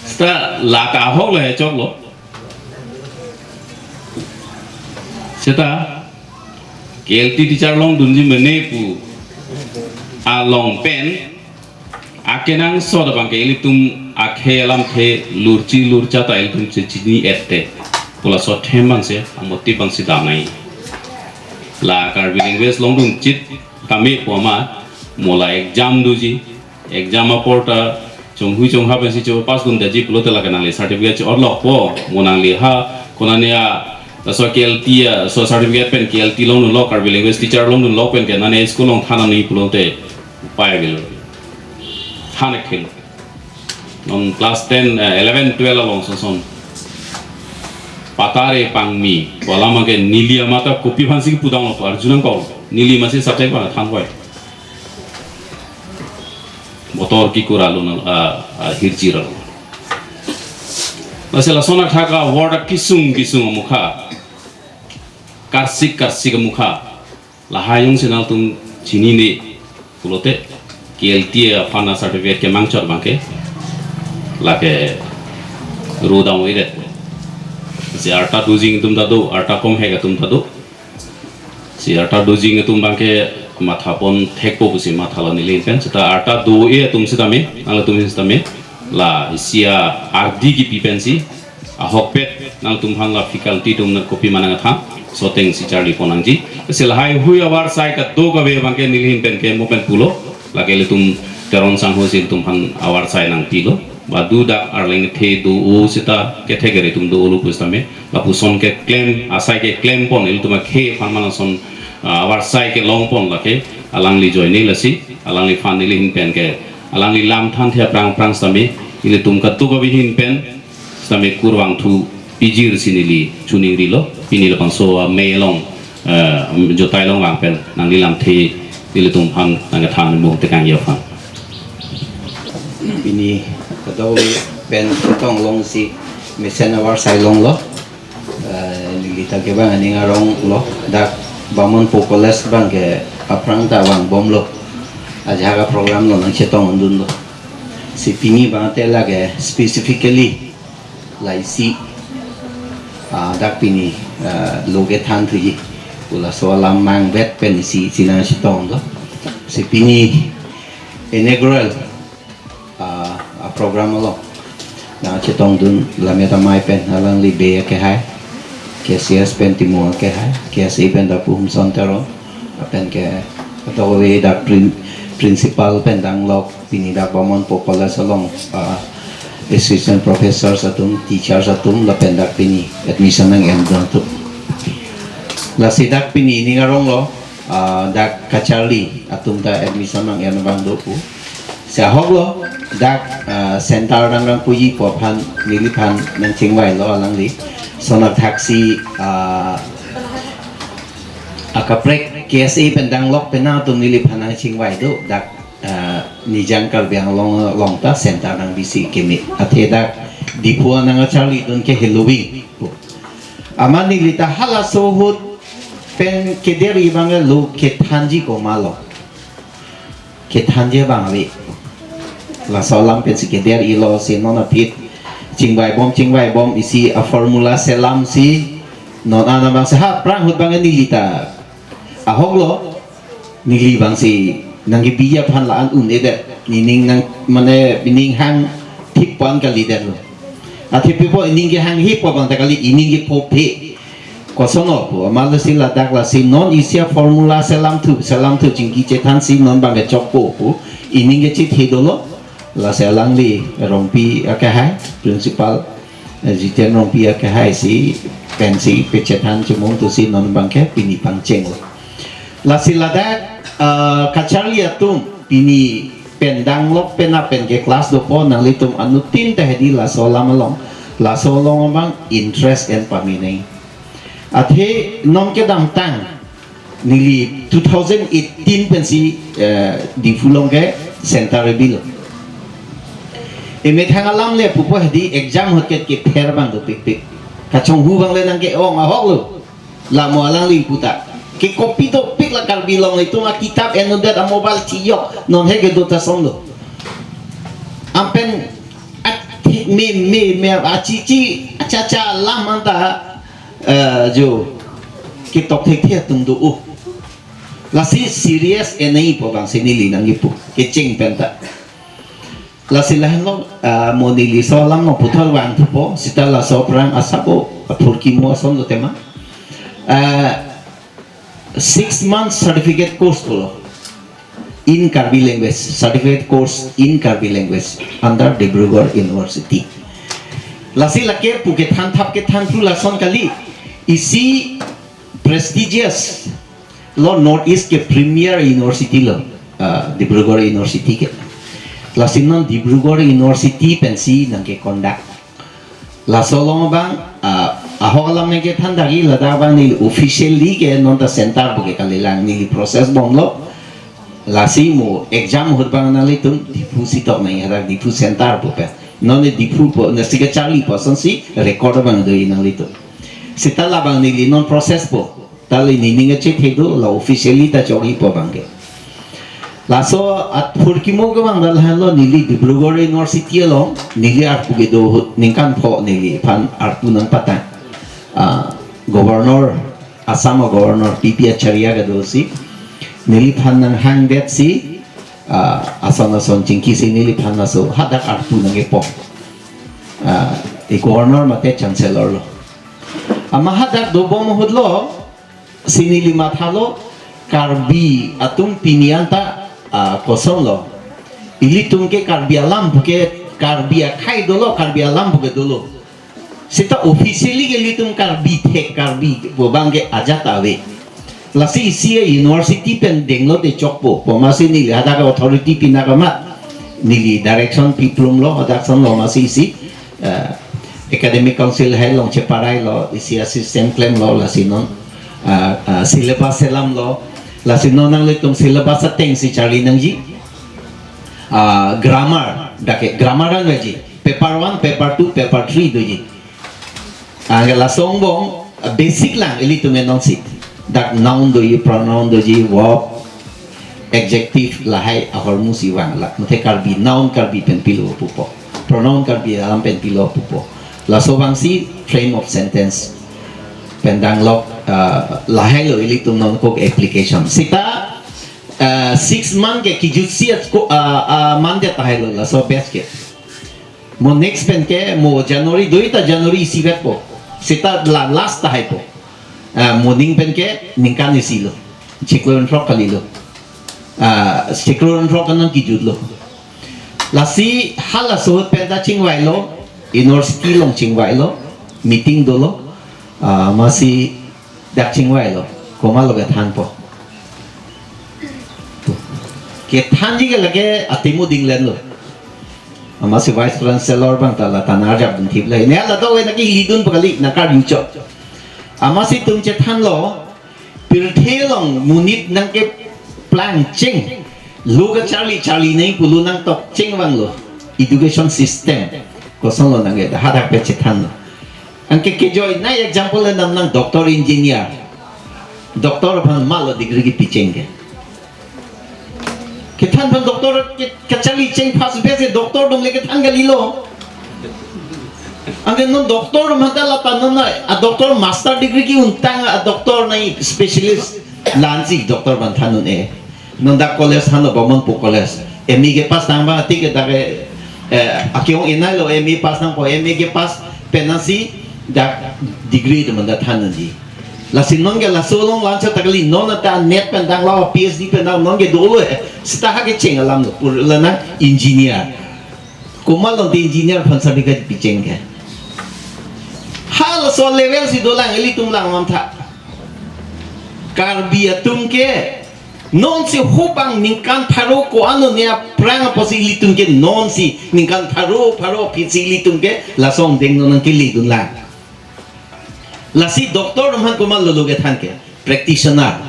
Seta la kahok lo he choklo. Seta K L T teacher longdunji mene pu along pen akenangsot abang ke ilitum akhei alamthe lurchi lurcha ta ilitum chechini ette pu laso athem abang si, amotive abang si damnai. La Karbi language longdun chit tame pu ama, mo la exam doji, exam apor ta chonghui chongha pensi cho pass dun detji pulote lake nangli certificate cho-orlokpo, mo nangli ha konane a, laso K L T a, laso certificate pen K L T longdunlo, Karbi language teacher longdunlo pen ke nane school along than nangji pulote upai avelo. Than ek thil. Non class ten, eh, eleven, twelve along son son. Patare pangmi, pu alam abang ke neli amat ta kopi aphansi kipudamlo pu arjunang ko. Neli masi subject abang thanvoi. Motor kikur alo nang, ah, ah, hirjir alo. Lasi lason athak a word akisung kisung amukha. Karsik karsik amukha. Lahai jongsi nangtum chinine pulote K L T aphan a certificate kemang chot abang ke lake ro dam-idet. Si arta dojing atum ta do, arta komhek atum ta do. Si arta dojing atum abang ke mathapon thekpo pusi mathalo neli pen. Seta arta do-e atum sitame, nangtum sitame la isi ardi kipi pensi ahokpet nangtum aphan la faculty atum nang kopi ma nangthan, laso ateng si charlipon nangji. Si lahai hui avarsai kadokave abang ke neli ahin pen ke mo pen pulo, lake ilitum Teron Sangho si ilitum aphan avarsai nangpilo. Badu dak arleng the do-o seta kethek ri atum do-olo pusitame, lapuson keklem, asai keklempon, ilitum akhei aphan mane lason, ah, avarsai kelongpon lake alangli ajoine. Lasi alangliphan neli ahin pen ke alangli lam thanthe aphrang aphrang sitame ilitum kadokave ahin pen sitame kurvangthu pijirsi neli chuningrilo, pini labangso amei along, eh, jotai along vang pen nangli lamthe nelitum aphan nangkethan mung tekang aphan. Pini kadokave pen chetong longsi mesen avarsai longlo. Eh, neli ta kevang aning arong lo, dak Bamonpo College abang ke Aphrang ta vangbomlo. Ajahak a-program lo nangchetongdunlo. Si pini abang te lake specifically la isi, ah, dak pini, ah, lo kethan thuji pu laso alam mangvet pen isi, isi nangchetonglo. Si pini inaugural, ah, a-program along nangchetongdun Lammet Amei pen alangli bey akehai, K C S pen Timung akehai, K S A pen Dapu Humson Teron, lapen ke atowe dak prin-, principal pen danglok, pini dak Bamonpo College along, ah, assistant professors atum, teachers atum, lapen dak pini admission nang-endun atum. Lasi dak pini ning aronglo, ah, dak kacharli atum ta admission nang-en abang do pu. Si ahoklo, dak, ah, center nangrang puji pu aphan neliphan nangchingvailo alangli. Sonathaksi, ah, akaprek K S A pen danglok penang atum neliphan nangchingvai do, dak, ah, Nijang Karbi Anglong along ta center nang bisi keme. Athe dak Diphu nangkacharlidun ke heloving pu. Amat neli ta halaso ahut pen keder-i abang lo kethanji komatlo. Kethanji abang ave. Laso alam pensi keder-ilo si non aphi chingvaibom chingvaibom isi a-formula selam si non an abang si ha aphrang ahut abang neli ta ahoklo, neli abang si nangkebiji aphan la-an un-edet, nening nang mane nening hangthip pon kalidetlo. Athe pipo nening kehanghe pu abang ta kali, nening kephophe. Kosonlo pu amat lasi ladak lasi non isi a-formula selam thu, selam thu chingki chethan si non abang kechokpo pu nening kechethe dolo. Lasi alangli Rongpi akehai, principal, eh, Jiten Rongpi akehai si pensi pechethan chemung thusi non abang ke pini pangchenglo. Lasi ladak, eh, kacharli atum pini pen danglok penang pen ke class dopo, nanglitum anuttin ta hedi laso alam along, laso along abang interest en pame nang. Athe non kedamtang neli two thousand eighteen pensi, eh, Diphu along ke center bilo. Emethang alam le pupo hedi exam ahut ke kepher abang dopikpik. Kachonghu abang le nangke-ong ahoklo. La mo alangli puta. Ke kopi dopik la Karbi Anglong itum akitap en-edet, a-mobile chijok. Non he kedo ta sonlo. Anpen athik me me me achichi achacha alam anta, eh, jo ketok thekthe atum do-o. Lasi serious en-e pu abang si neli nangkipu kecheng pen ta. Lasi lahenlo, ah, mo neli laso alam nangputhot vangthupo, seta laso aphrang asabo aphurkimo asonlo tema. Ah, six months certificate course pulo. In Karbi language, certificate course in Karbi language under Dibrugarh University. Lasi lake pu kethan thap kethan thu lason kali. Isi prestigious lo, North East ke premier university lo, ah, Dibrugarh University ke. Lasi non Dibrugarh University pensi nangke-conduct. Laso along abang, ah, ahok alam nangkethan dagi, ladak abang neli officially ke non ta center pu ke kalilang, neli process bomlo. Lasi mo exam ahut abang nanglitum Diphu si tok nang, hadak Diphu center pu pen. Non ne Diphu pu, nasi kacharli pu asonsi record abang do-i nanglitum. Seta labang neli non process po. Ta le nening kechethe do, la officially ta chok-ipo abang ke. Laso aphurkimo ke abang dak lahenlo, neli Dibrugarh University along neli arpu kedo ahut ningkan pho neliphan arpu nangpatang. Ah, Governor, Assam a-Governor P P Acharya kedo si neliphan nanghangdet si, ah, ason ason chingki si neliphan laso hadak arpu nangkepo. Ah, e-Governor mate Chancellor lo. Amat hadak dobom ahut lo, si neli mathalo, Karbi atum pini anta, ah, kosonlo. Ilitum ke Karbi alam pu ke, Karbi akhei dolo, Karbi alam pu ke dolo. Seta officially ke ilitum Karbi thek, Karbi pu abang ke ajat ave. Lasi isi university pen denglo te chokpo, pu amatsi neli hadak authority pinakamat neli direction piplumlo, hadak sonlo amatsi isi, eh, Academic Council hai along cheparailo, isi assistant klemlo, lasi non, ah, ah, syllabus selamlo, lasi non nanglitum syllabus ateng si charli nangji. Ah, grammar, dak ke grammar an doji, paper one, paper two, paper three doji. Anke laso angbong, ah, basic lang ilitum enonsi. Dak noun doji, pronoun doji, verb, adjective lahai ahormu si vang la, mate Karbi, noun Karbi pen pilo pupo, pronoun Karbi alam pen pilo pupo. Laso vangsi frame of sentence pen danglok, ah, lahai lo ilitum non kok application. Sita, ah, six month ke kijutsi at ko, ah, ah, month tahai lo laso batch ke. Mo next pen ke mo January, dui ta January isi vet po. Sita la last tahai po. Ah, mo ning pen ke ningkan isi lo. Chiklo throk kali lo. Ah, chiklo throk kanan kijut lo. Lasi halaso ahut pen ta chingvai lo, university along chingvai lo, meeting dolo, ah, amatsi dak chingvai lo, komat lo kethan po. Kethanji ke lake atimu dinglen lo. Amatsi vice chancellor abang ta la tanarjap dun thip le. Ne la to we naki hilidun pakali nangkarjuchot. Amatsi itum chethan lo, pirthe along monit nangkeplang cheng, lo kacharli charli nangji pulo nangtok cheng vang lo. Education system koson lo nangke hadak pen chethan lo. Anke kejoi na example le nam nang doctor engineer. Doctor aphan malo degree kepi cheng ke. Kethan aphan doctor ke, kacharli cheng first batch ke doctor atum le kethan kalilo. Anke non doctor atum ta la panon na, a doctor master degree ke-un tang a doctor nai specialist la-ansi doctor aphan than un-e. Non dak college thanlo Bamonpo College. M A kepass tang abang tik ke dak ke, eh, akeong inai lo M A pass tangpo, M A kepass pensi dak degree atum ta than unji. Lasi non ke laso along la-anchot ta kali, non ta NET pen dang lo, P H D pen dang, non ke dolo he. Sita ha kecheng alam lo, pur la nang engineer. Komat lo te engineer aphan certificate pi cheng ke. Halaso level si dolang ilitum lang mamtha. Karbi atum ke non si hubang ningkan pharo ko-an ne aphrang apotsi ilitum ke non si ningkan pharo pharo aphi si ilitum ke laso angdeng non nangkele dunlang. Lasi doctor atum aphan komat lo lo kethan ke, practitioner.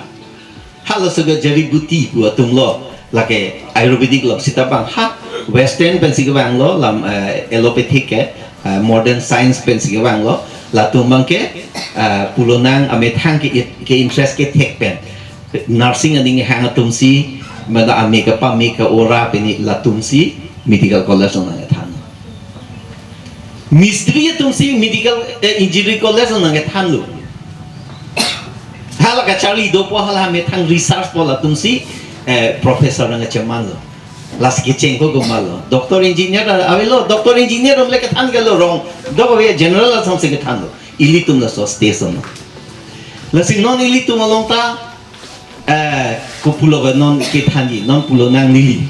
Halaso ke jari buti pu atum lo, lake Ayurvedic lo, sita abang ha Western pensi kevang lo, lam, eh, allopathic ke, eh, modern science pensi kevang lo, latum abang ke, eh, pulo nang amethang ke it-, ke interest kethek pen. Nursing aning hang atum si, mada ame kepame ke ora pini latum si medical college along nangkethan. Mistri atum si medical, eh, engineering college along nangkethan lo. Hala kacharli dopo hala amethang research po latum si, eh, professor nangkecheman lo. Lasi kecheng ko komat lo. Doctor engineer ta avelo, doctor engineer atum le kethan kalo rong. Dok ave general asam si kethan lo. Ilitum laso station lo. Lasi non ilitum along ta, eh, kopulo ke non kethanji, non pulo nang neli.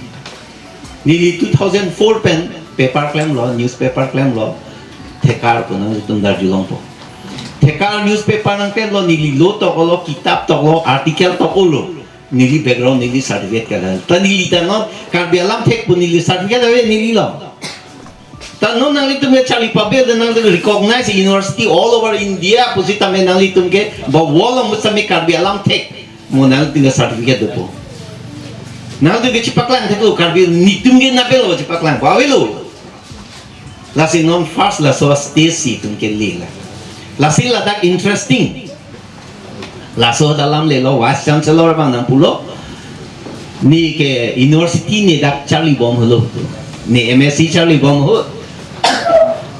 Neli two thousand four pen paper klemlo, newspaper klemlo, Thekar pu nangtum darjulongpo. Thekar newspaper nangklemlo, neli lo toklo, kitab toklo, article toklo. Neli background, neli certificate kali. Ta neli ta non Karbi alam thek pu neli certificate ave neli lo. Ta non nanglitum ke charli pabe de nang recognize university all over India pusitame nanglitum ke ba world along pusitame Karbi alam thek mo nanglitum ke certificate dopo. Nanglitum ke chepaklang theklo Karbi netum ke napelo chepaklang pa avelo. Lasi non first laso stage si itum kele la. Lasi ladak interesting. Laso alam le lo vice chancellor abang nangpulo. Ne ke university ne dak charlibom helo. Ne M S C charlibom ho.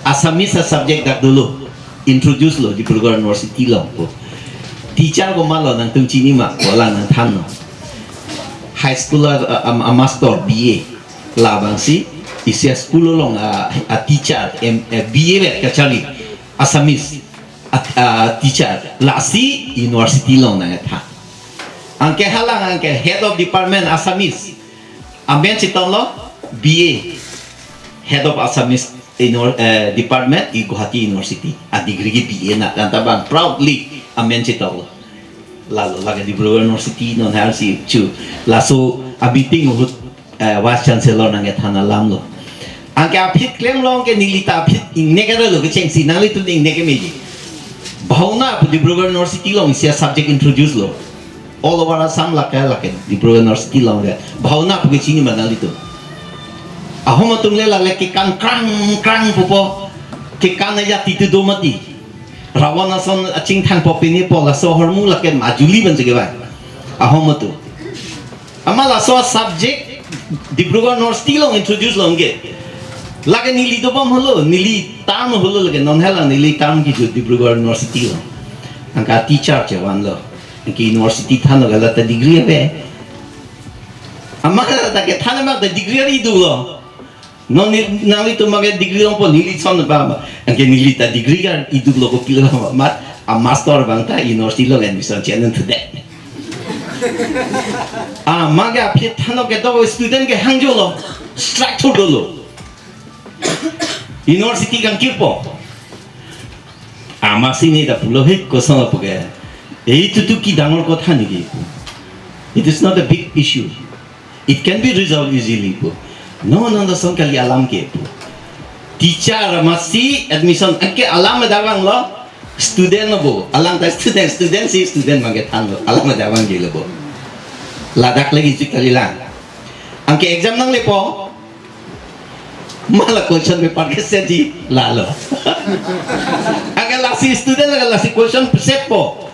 Assamese a subject dak dolo. Introduce lo Dibrugarh University along ko. Teacher komat lo nangtum chini ma ko la nangthan lo. High school a, a, a master B A. Labangsi isi a school along a, a teacher M, eh, B A vet kacharli Assamese a, a teacher lasi university along nangthan. Anke halang anke head of department Assamese amen chetonglo B A, head of Assamese Univers-, eh, department in Guwahati University a degree ke B A na dan tabang proudly amen chetonglo. Lalo lake Dibrugarh University non har si chu laso a meeting ahut, eh, vice chancellor nangkethan alam lo. Anke aphi klemlo anke neli ta aphi ingne kare lo kechengsi nanglitum ingne ke meji. Bhauna pu Dibrugarh University along isi a subject introduce lo. All over Assam lake lake Dibrugarh University along ke. Bhauna pu ke chini ma nanglitum. Ahom atum le lale kekan krang krang pupo. Kekan ya titu do mati. Ravan ason achingthang po pini po laso ahormu lake majuli ban jege ba. Ahom atum. Amat laso subject Dibrugarh University along introduce longke. Lake neli dobom holo, neli term holo lake, non hala neli term kejut Dibrugarh University along. Anke teacher chevanlo. Anke university thanlo, hala ta degree ave. Amat ta kethan amat ta degree ari dolo. Non ne, nanglitum abangke degree longpo, neli son ba ma. Anke neli ta degree kan iduklo, kopilo ma, mat a master abang ta university along admission chenun thudet. Amat ke aphi thanlo ke do student ke hangjolo, strike thur dolo. University kangkirpo. Amatsi ne ta pulo, "He, koson apo ke? Ei tutu ki dangor kotha niki?" It is not a big issue. It can be resolved easily pu. No, no, no, son kali alam ke pu. Teacher amatsi admission anke alam adavanglo, student lo bo. Alang ta student, student si student abangke thanlo. Alam adavangkelo bo. Ladak lagi jik kali lang. Anke exam nanglepo. Mala question paper ke setji lalo. Anke lasi student anke lasi question setpo.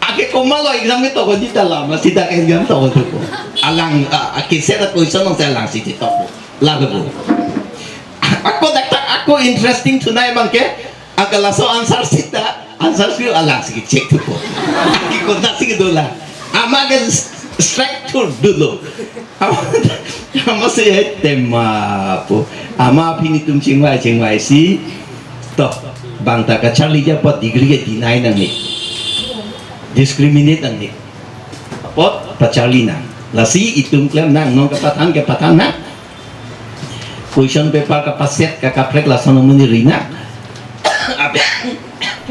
Anke komatlo exam ke tokji ta la, amatsi dak exam tokpo. Alang, a, a, ke set question alongsi alangsi tokpo. Lalo bo. Ako dak ta, ako interesting thunei abangke, anke laso answer sheet ta, answer sheet alangsi check thupo. Anke konatsi kedo la. Amat ke strike thur dolo. Amatsi, eh, tema pu. Amat aphi netum chingvai chingvaisi. To, bang ta kacharliji apot degree ke deny nangne. Discriminate nangne. Apot pacharli nang. Lasi itum klem nang, non kapathan kapathan nang. Question paper kapaset kakaprek lason amonit ri nang. Ape,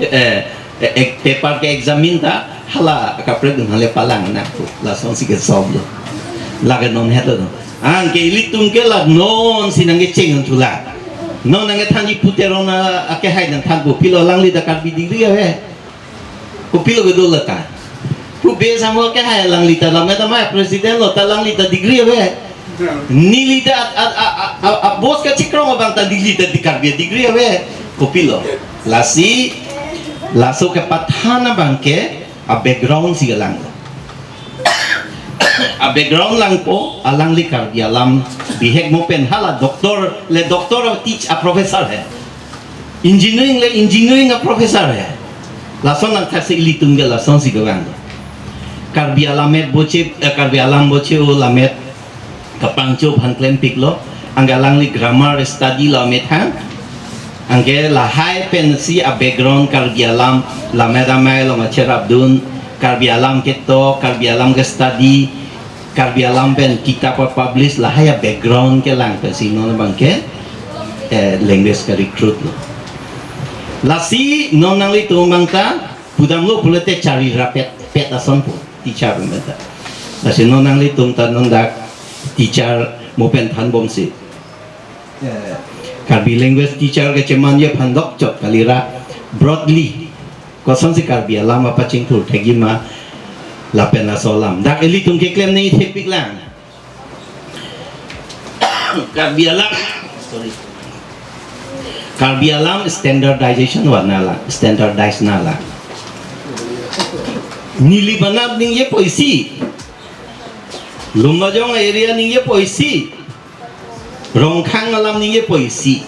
eh, eh, eh, paper ke examine ta hala kaprek dun hale palang nang pu. Lasonsi ke solve lo. Lake non hetlo. Anke ilitum ke la nonsi nangkecheng thulang. Non nangkethanji pu Teron akehai nangthan pu, pilo alangli ta Karbi degree ave. Kopilo kedo lata. Pu be samo akehai, alangli ta lammet amei president lo ta alangli ta degree ave. Neli ta at, at, a, a, a, a, boss kachikrong abang ta degree ta di Karbi degree ave. Kopilo. Lasi, laso kepathan abangke a background si kelang. A background langpo, alangli Karbi alam bihek mo pen hala doctor le doctor of teach a professor hai. Engineering le engineering a professor hai. Lason nangthaksi ilitum ke lasonsi kevang. Karbi alammet boche, eh, Karbi alam boche o lammet kapangcho aphan klempiklo, anke alangli grammar study lo amethang, anke lahai pensi a background Karbi alam lammet amei along acherapdun, Karbi alam ketok, Karbi alam ke study, Karbi alam pen kitap a publish lahai a background kelang pensi non abangke, eh, language ke recruit lo. Lasi non nanglitum abang ta pudamlo pulote charli rapet pet asonpo teacher abang ta. Lasi non nanglitum ta non dak teacher mo pen thanbomsi, eh, Karbi language teacher kechemanje aphan dokchot kalira broadly kosonsi Karbi alam apachingthur thekji ma lapen laso alam. Dak ilitum keklem nangthekpiklang. Karbi alam, sorry. Karbi alam standardization vananglang, standardize nanglang. Neli banat ningjepo isi. Lumbajong area ningjepo isi. Rongkhang alam ningjepo isi.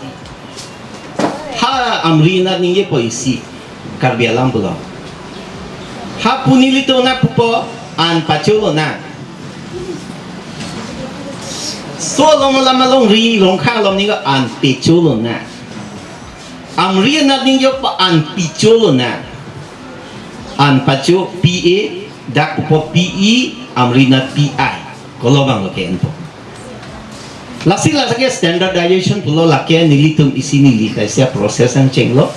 Ha Amri anat ningjepo isi. Karbi alam pulo. Ha pu nelitum nangpupo an pacholo nang. Laso along alam alongri Rongkhang alam ningje an pacholo nang. Amri anat ningjepo an pacholo nang. An pacho P A, dak pupo P E, Amri anat P I. Kolo abanglo ke-enpo. Lasi lake standardization pulo lake nelitum isi neli kaisa process nangchenglo.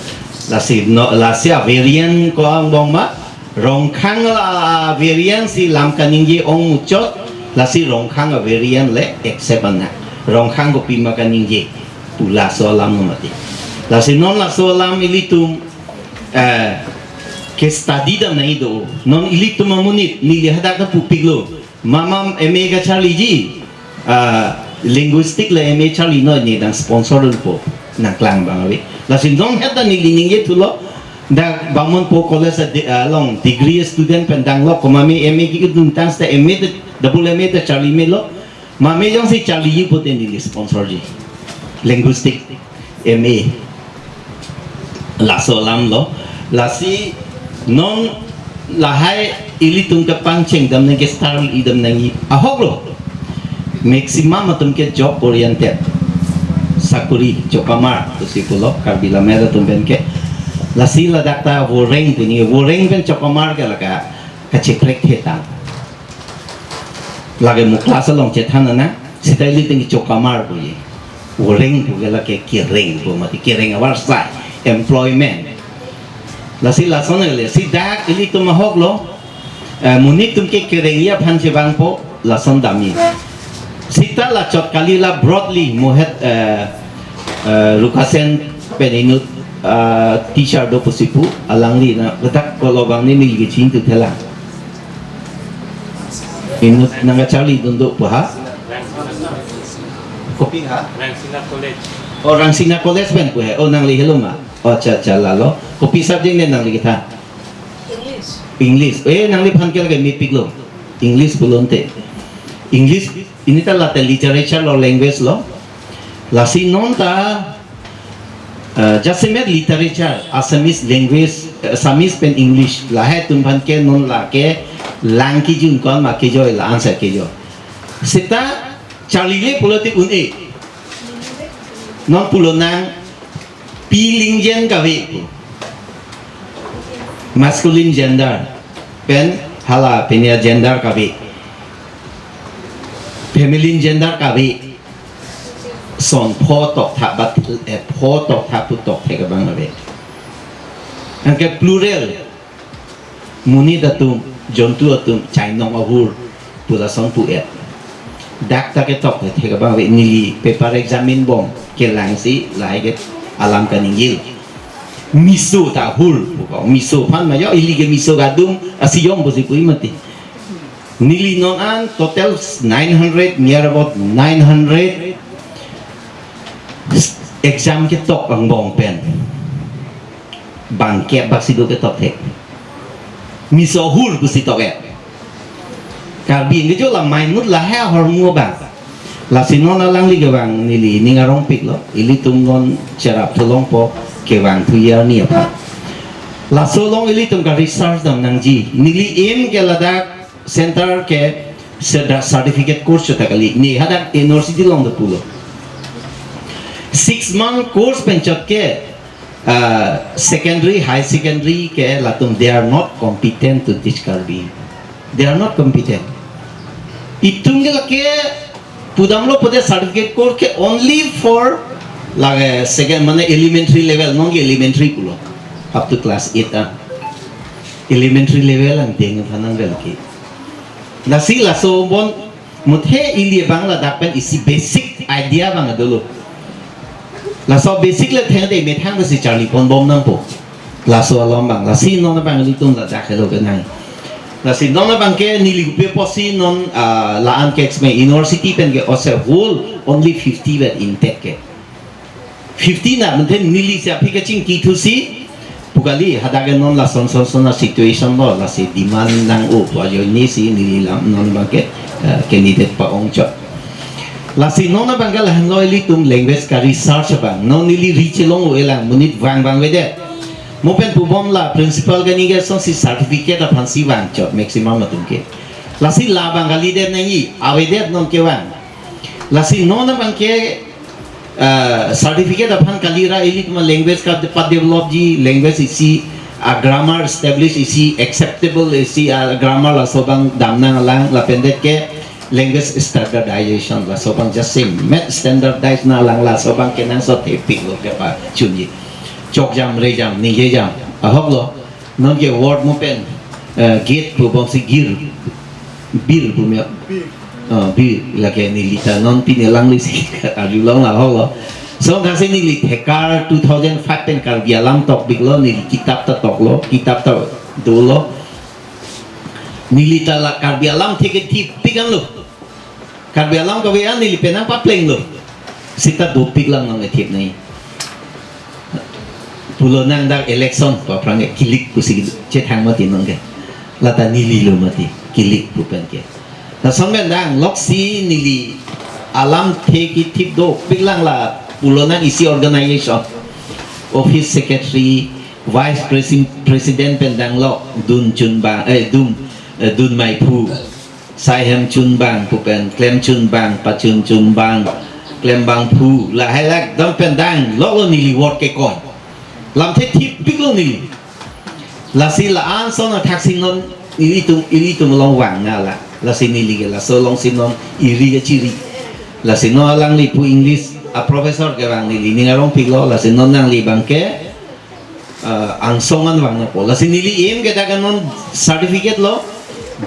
Lasi non, lasi a variant ko angbong ma, Rongkhang la variant si lam kaningje ong muchot, lasi Rongkhang a variant le accept nang. Rongkhang kopima kaningje pu laso alam non mati. Lasi non laso alam ilitum, eh, ke study dam nangji do. Non ilitum amonit neli hadak ta pupiklo. Mama M A kacharliji, ah, linguistic le M A charli noi, ne dang sponsor po nangklang abang ave. Lasi non het ta neli ningje thulo, dak Bamonpo College a de-, ah, along degree student pen danglo, komat M A ke-edun tangte M A te Double M A ta charli melo. Mame jongsi charliji pute neli sponsorji. Linguistic M A. Laso alam lo. Lasi non lahai ilitum kepangcheng dam nangke style idam nangji ahok lo. Maximum atum ke job oriented. Sakuri chokamar pusi pulo Karbi lammet atum pen ke. Lasi ladak ta voreng puni, voreng pen chokamar ke laka kachekrek thetan. Lake mo class along chethan na, seta ilitum ke chokamar puji. Voreng pu ke lake kereng pu mati, kereng avarsai, employment. Lasi lason le, si dak ilitum ahok lo, eh, monit atum ke kerengji aphan chevangpo, lason damji. Seta la chot kali la broadly mohet, eh, eh, Rukasen pen inut, eh, teacher do pusi pu, alangli na, bedak kolo bang ni neli kechingthu thelang. Inut nangkacharlidun do pu ha? Kopi ha? Rangsina College. Oh, Rangsina College pen pu he. Oh, nangli helo ma? Oh, cha, cha, lalo. Kopi subject ne nangli kethan? English. English. Eh, nangliphan ke lake mepik lo. English pulote. English, ini ta late literature lo, language lo. Lasi non ta, eh, jasemet literature, Assamese language, eh, Assamese pen English, lahai atum aphan ke non lake lang kejun ko-an ma kejoi, la-an si kejoi. Seta charlile pulote un-e. Non pulo nang pilingjen kave pu. Masculine gender. Pen hala penia gender kave. Feminine gender kave. Son pho tokthak bat, eh, pho tokthak pu tokthek abang ave. Anke plural. Monit atum, jontu atum, chainong ahur, pu lason pu-et. Dak ta ketok thek abang ave, neli paper examine bom, kelangsi, lahai ke alam kaningil. Miso ta ahur, pu ko, miso aphan ma yo, ili ke miso kadum, asiyom pusi pu-i mati. Neli non an total nine hundred, near about nine hundred exam ketok angbong pen. Bangkep bak si do ketok thek. Miso ahur pusi tok-et. Karbi Anglong ke jo la mainut lahai ahormu abang. Lasi non alangli kevang neli ning arongpik lo. Ilitum non cherap thu longpo kevang thu arni aphan. Laso along ilitum ka research dam nangji. Neli aim ke ladak center ke seda certificate course chot ta kali. Ne hadak university along do pulo. Six month course pen chot ke, uh, secondary, high secondary ke latum, they are not competent to teach Karbi. They are not competent. Itum ke lake pudamlo pute certificate course ke only for lake second mane elementary level, non ke elementary pulo. Up to class eight ah. Elementary level ang deng phanang lake. Lasi laso bon muthe ili abang ladak pen isi basic idea abang dolo. Laso basic le thengte methang si charli pon bom nangpo. Laso alom abang, lasi non abang ilitum ladak helo kenang. Lasi non abang ke neli kopi apotsi non, ah, la-an ke exam university pen ke ose whole only fifty vet intake ke. Fifty na, mungkin neli si aphi kachingki thusi, pu kali, hadak ke non lason son son a situation lo, lasi demand nang-o pu ajoine si neli lam non abang ke, eh, candidate pa-ong chot. Lasi non abang ke lahenlo ilitum language ka research abang. Non neli ri chelong-o-elang, monit vang vang avedet. Mo pen pubom la principal kani ke songsi certificate aphan si vang chot maximum atum ke. Lasi la abang kalidet nangji, avedet non kevang. Lasi non abang ke, eh, certificate aphan kali ra ilitum language ka pa-develop ji, language isi a-grammar establish, isi acceptable isi a-grammar, laso abang dam nanglang, lapen det ke language standardization, laso abang jasemet standardize nanglang, laso abang kenangsot thepik lo kepachunji. Chokjam, rejam, ningjejam ahok lo. Non ke word mo pen, eh, gate pu bangsi gir, bir pu mia. Bir. Ah, bir, lake neli ta non pine alangli si arjulong la ahok lo. So, thasi neli thekar two thousand five pen Karbi alam tokpik lo, neli kitap ta tok lo, kitap ta do lo. Neli ta la Karbi alam thekthipik an lo. Karbi alam kave an neli penang papleng lo. Seta dopik lang nang ethip nai. Pulo nang dak election pu aphrang ke kilik pusi chethang mati non ke. Lata neli lo mati kilik pu pen ke. Lason pen dang loksi neli alamthe kithip dopik lang lapulo nang isi organization, office secretary, vice presi-, president pen dang lok dun chunbang, eh, dun, eh, dun mai phu, sai hem chunbang pu pen, klem chunbang, pachun chunbang, klembang phu, lahai lak dam pen dang loklo neli word kekon. Lamthe thipiklo neli. Lasi la-an ason athaksi non ilitum, ilitum along vang na la. Lasi neli ke laso alongsi non iri kachiri. Lasi non alangli pu English a professor kevang neli ning arongpiklo. Lasi non nangli abang ke, eh, angsong an vang nangpo. Lasi neli aim ke dak non certificate lo,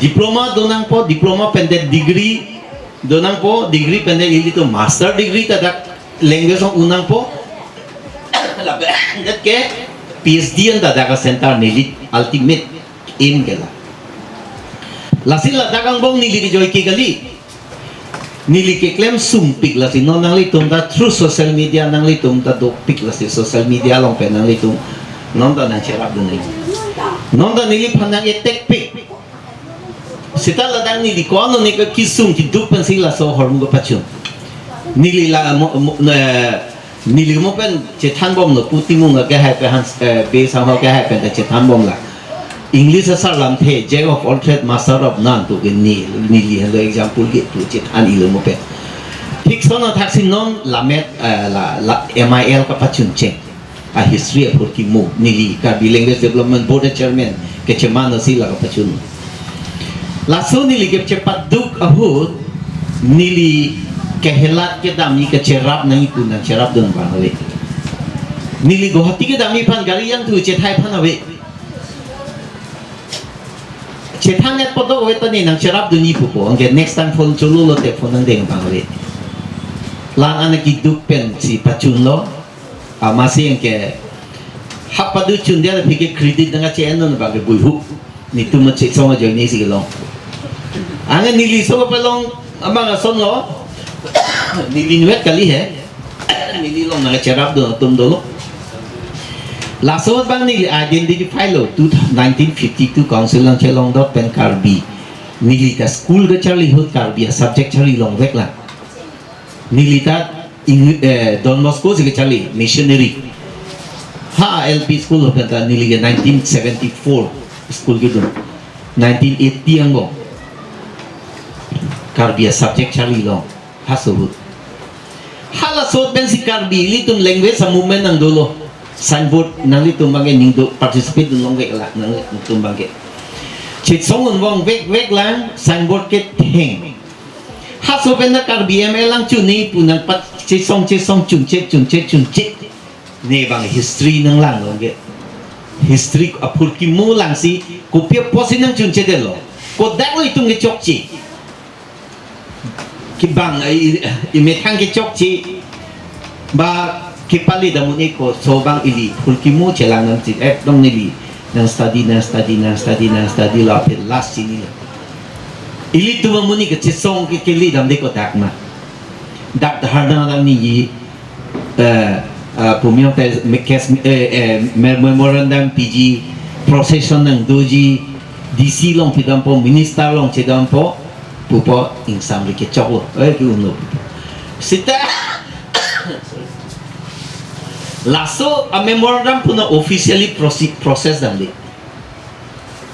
diploma do nangpo, diploma pen det degree do nangpo, degree pen det ilitum master degree ta dak language along un nangpo. Lapen det ke PhD an ta dak a center neli ultimate aim ke la. Lasi ladak angbong neli kejoi ke kali. Neli keklem sumpik lasi non nanglitum ta through social media nanglitum ta dopik lasi social media along pen nanglitum non ta nangcherapdun nang. Non ta neliphan nang-attack pik. Seta ladak neli ko-an ne ke kesung keduk pensi laso ahormu kepachun. Neli la mo, mo, eh, neli mo pen chethanbomlo pu Timung akehai pen Hans, eh, Bey Sangho akehai pen ta chethanbomlo. English asar lamthe, jack of all trade, master of none pu ke ne, neli henlo example ke pu chethan ilo mo pen. Thik ason athaksi non lamet, eh, la, la M I L kepachun cheng. A history aphurkimo neli Karbi Language Development Board a chairman kecheman asi la kepachun. Laso neli kechepaduk ahut neli kehelat kedam neli kecherap nangji pu nangcherapdun abang ave. Neli Guwahati kedam neliphan gari yang thu chethai aphan ave. Chethan-et podok ave ta ne nangcherapdunji pupo. Anke next time phone cholo lote phone nangdeng abang ave. Lang an keduk pensi pachunlo. Amatsi anke hap padu chundet aphi ke credit nangkache-ennon abang ke buihu. Netum chesong ajoine si kelong. Anke neli so kapalong abang asonlo. Neli inutvet kali he. Neli along nangcherapdun atum dolo. Laso abang neli identify lo, two, nineteen fifty-two council nangchelongdot pen Karbi. Neli ta school kacharli ahut Karbi a subject charli longvek lang. Neli ta Eng-, eh, Don Bosco si kacharli, missionary. Ha, L P school ahut pen ta neli ke nineteen seventy-four school kedun. Nineteen eighty angbong Karbi a subject charli long. Halaso ahut. Halaso ahut pensi Karbi ilitum language a movement nang dolo. Signboard nanglitum abang ke ning do participate dun longvek lang nanglitum abang ke. Chesong un vongvekvek lang signboard ketheng. Halaso pen ta Karbi M L lang chunji pu nangpat chesong chesong chunchet chunchet chunchet. Ne abang history nanglang longke. History aphurkimo langsi kopi apotsi nangchunchetdetlo. Kodaklo itum kechokche. Kibang i, i, imethang kechokche. Ba kepali dam un-e ko so abang ili phurkimo chelang nangji ekdom neli nang study nang study nang study nang study lo aphi last chinilo. Ilitum amonit kechesong ke keli damde kodak ma. Dak dhar dang dang neli, eh, eh, pumiyong te mekes, eh, eh, me-, memorandum piji, procession nangdoji, D C along pidampo, minister along chedampo, pupo ingsamri kechoklo, eh, ke-unlo. Seta, laso a memorandum pu na officially proce-, process damde.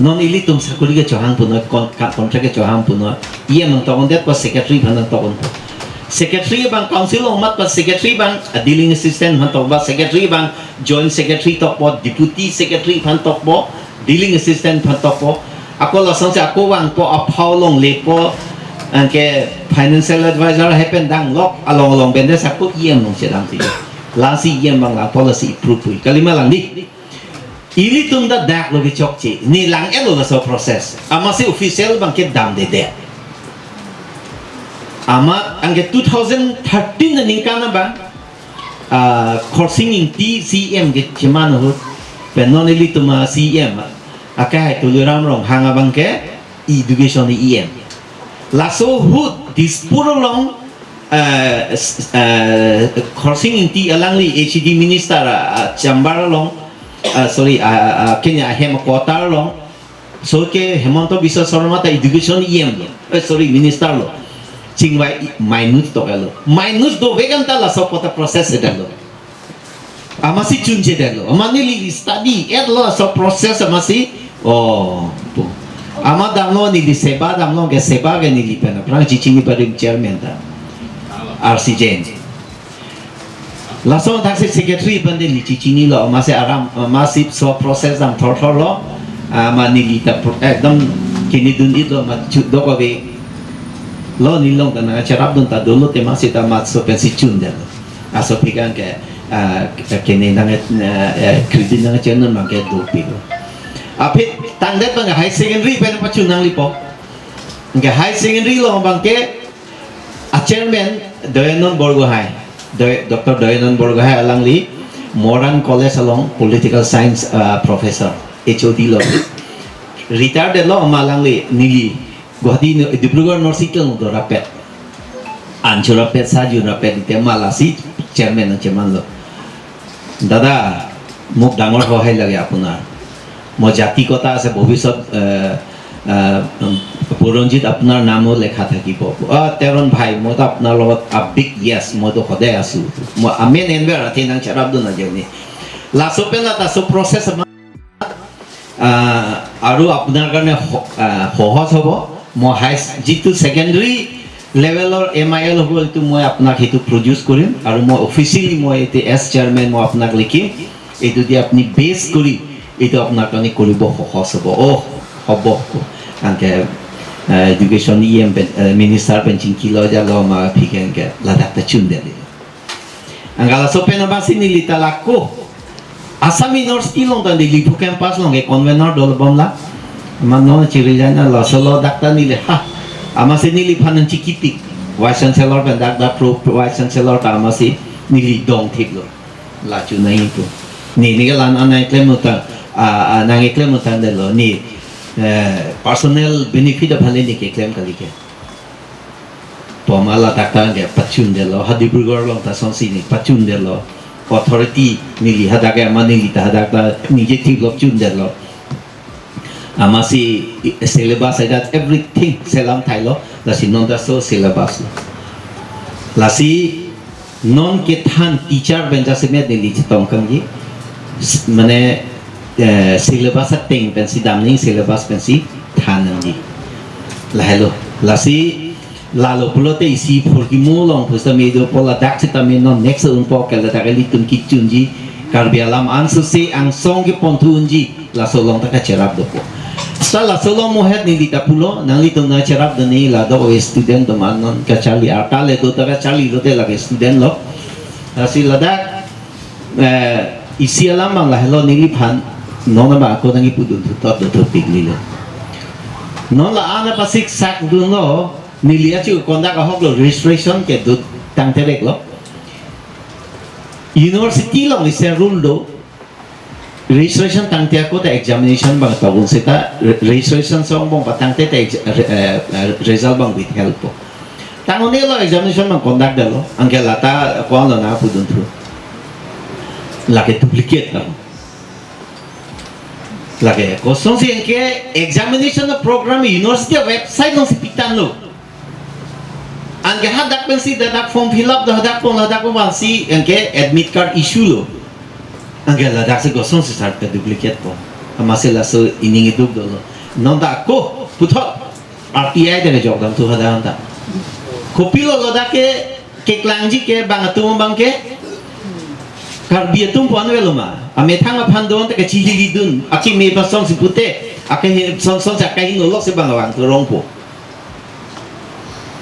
Non ilitum sakuri kechohang punoi, con-, ka-, contract kechohang punoi. E M nangtokdundet pu secretary aphan nangtokdun. Secretary abang council along mat pu secretary abang, a dealing assistant aphan tokpo, secretary abang joint secretary tokpo, deputy secretary aphan tokpo, dealing assistant aphan tokpo. Ako lasonsi ako vangpo, aphau longlepo, anke financial advisor hai pen danglok, along along pendet ako E M along chedam ti. Lasi E M abang langpo lasi approve hui. Kalima lang di. Ilitum ta daklo kechokche, ne lang-etlo laso process. Amatsi official abang ke damdedet. Amat anke two thousand thirteen aningkan abang, ah, Khorsing Engti C E M kecheman ahut, pen non ilitum a C E M, akehai Tuliram Ronghang abang ke education E M. Laso ahut Dispur along, eh, s-, eh, Khorsing Engti alangli H A D minister, ah, ah, chamber along, ah, sorry, ah, ah, ah, kenya ahem quarter along, So ke Himanta Biswa Sarma ta education E M lo, eh, sorry, minister lo. Chingvai minus to lo. Minus dovek anta laso apot ta process sedang lo. Amatsi chunche detlo. Amat neli study etlo laso process amatsi. Oh, pu. Amat damlo neli SEBA damlo ke SEBA ke neli pen aphrang chechini barim chairman ta. R C Jain. Laso thaksi secretary pen neli chechinilo, amatsi aram, amatsi laso process dam thorthor lo. Amat neli ta pro-, ekdom kini dun-itlo, amat chu dokave lo, nelilong ta nangcherapdun ta dolo te amatsi ta amat laso pensi chun detlo. Laso aphi ke, ah, kene nang, eh, eh, credit nangchennun abang ke dopiklo. Aphi tangdet abang high secondary pen pachun nanglipo. Ke high secondary along abang ke a chairman Dayanand Borgohain, Day-, Doctor Dayanand Borgohain alangli Moran College along political science, ah, professor, H O D lo. Retired lo amat alangli neli Guwahati, Dibrugarh University along dorapet. Anchorapet, sajunrapet, ite amat lasi chairman nangchemanlo. দাদা, মোক ডাঙৰ সহায় লাগে আপোনাৰ। মই জাতি কথা আছে, ভৱিষ্যত, এ, এ, বুৰঞ্জীত আপোনাৰ নামো লেখা থাকিব। অ, তেৰণ ভাই, মইতো আপোনাৰ লগত a big yes, মইতো সদায় আছো। মই amen enver athe nangcherapdun ajani. Laso pen la laso process ama- আহ, আৰু আপোনাৰ কাৰণে স-, আহ, সহজ হ'ব। মই হাই, যিটো ছেকেণ্ডেৰী লেভেলৰ এম আই এল হ'ব, এইটো মই আপোনাক সেইটো প্ৰডিউচ কৰিম আৰু মই অফিচিয়েলি মই এতিয়া এজ চেয়াৰমেন মই আপোনাক লিখিম। এইটো দি আপুনি বেছ কৰি এইটো আপোনাৰ কাৰণে কৰিব সহজ হ'ব। অহ, হ'ব, হ'ব। Anke, আহ, education E M pen, ah, minister pen chingkilo jalo ma aphi ke anke ladak ta chun dali. Anke laso pen abangsi neli ta lako Assam University along ta Diphu campus along ke convener dolo bomla. Mano chiri jana laso lo dak ta neli ha. Amatsi neliphan nangchikipik. Vice Chancellor pen dak ta pro, pro Vice Chancellor ta amatsi neli dongthiplo. La chu nai pu. Neli ke la-an nangklemnon ta, a, a, nangklemnon tangdetlo. Neli, eh, personal benefit aphan le neli keklem kali ke. Pu amat ladak ta anke pachun detlo, ha Dibrugarh along ta lasonsi neli pachun detlo. Authority neli hadak ke amat neli ta hadak ta neli je thip lok chun detlo. Amatsi syllabus hadak everything selam thailo, lasi non ta laso syllabus lo. Lasi non kethan teacher pen jasemet neli chetong kangji. S-, mane, eh, syllabus ateng pensi damning, syllabus pensi than nangji. Lahelo. Lasi lalo pulote isi phurkimo along pusitame do pu ladak sitame non next unpo ke ladak ilitum kechunji Karbi alam ansose angsong ke ponthu unji laso along ta kacherap dopo. Sa laso along mohet neli ta pulo, nanglitum nangcherapdun neli ladak student atum an non kacharli arta le do ta kacharli lote lake student lo. Lasi ladak, eh, isi alam abang lahelo neliphan non abang ako nangkipudun thutot do thupik lilo. Non la-an apasik sakdunlo, neli achu kondak ahok lo, registration ke do tangtereklo. University along isi rule do, registration tangte ako ta examination abang tobun seta re-, registration song abang patangte ta ex-, re-, eh, eh, result abang withheld po. Tang-un-elo examination abang conduct detlo, anke lata ko-an lo nangpudun thu. Lake duplicate ta. Lake kosonsi anke examination program university website alongsi pitanglo. Anke hadak pensi ladak form fill up do, hadak pon, hadak pon pensi anke admit card issue lo. Anke ladak si kosonsi sar ke duplicate po. Amatsi laso ining iduk dolo. Non ta ako puthot R T I ta kejok dam thu hadak ta. Kopilo ladak ke keklangji ke bang atum abang ke Karbi atum pu-an avelo ma. Amethang aphan do-an ta kachililidun. Akeme aphan songsi pute. Akeme song songsi akahingno loksi bang abang tu rongpo.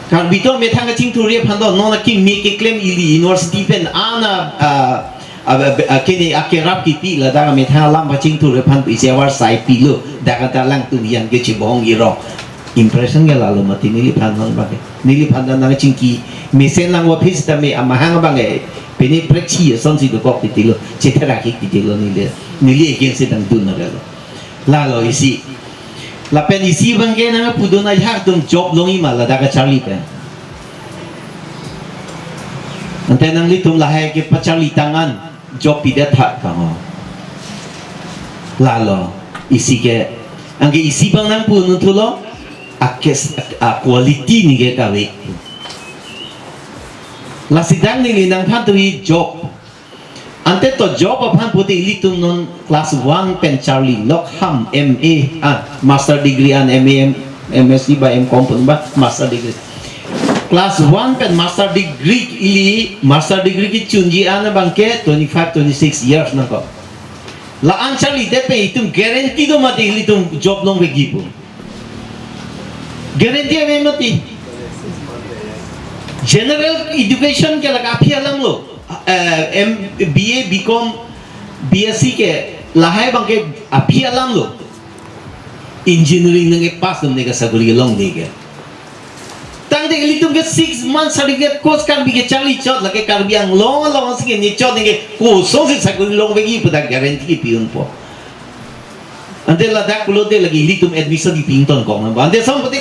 Karbi atum amethang kachingthurji aphan do, non akeme keklem ili university pen ana, ah, ah, ah, kene akerap kipi ladak amethang alam kachingthur aphan isi avarsai pilo, dak anta alangtum yang ke chibong iro. Impression ke lalo mati neliphan non abang ke. Neliphan ta nangchingki mesen lang office tame amahang abang ke. Pini prekchi asonsi dokok titilo, chetherak ik titilo neli. Neli against si dangdun na galo. Lalo isi. Lapen isi abang ke nangpudun ajahak atum job longji ma ladak kacharli pen. Ante nanglitum lahai kepacharli tang-an job pidet tha kamo. Lalo isi ke Anke isi abang nangpu nangthulo, a kes-, a quality neke kave. Lasi dak neli nangthan thuji job. Ante to job aphan pute ilitum non class one pen charli lok ham M A, ah, master degree an M A, M-, M S C ba M Com pun ba master degree. Class one pen master degree, ili master degree kechunji an abangke twenty-five, twenty-six years nangkok. La-an charlidet pen itum guarantee do mati ilitum job longvekji pu? Guarantee ave mati. General education ke la aphi alam lo. Eh, M-, B A, B Com, B S C ke lahai abangke aphi alam lo. Engineering nangkepass dun neke sakori longde ke. Tangte ilitum ke six month certificate course Karbi ke charli chot, lake Karbi Anglong alongsi ke ne chot neke kosonsi sakori longvekji pu dak guarantee kepi-unpo. Ante ladak pulote lake ilitum admission kepi ingtonkok nangpo. Ante som pute,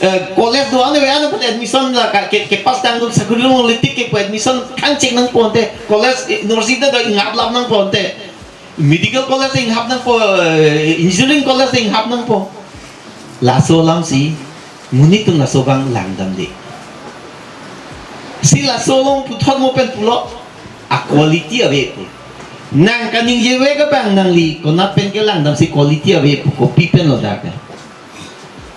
eh, college do-an ave, ano pute admission la ka-, ke, kepass tangdun sakori longle tik ke pu admission kangchek nangpo ante college, eh, university do inghap lap nangpo ante. Medical college inghap nangpo, eh, engineering college inghap nangpo. Laso alamsi monit atum laso abang langdamde. Si laso along puthot mo pen pulo, a quality ave pu. Nang kaningjevek abang nangli konat pen kelangdamsi quality ave pu, kopi pen lo dak?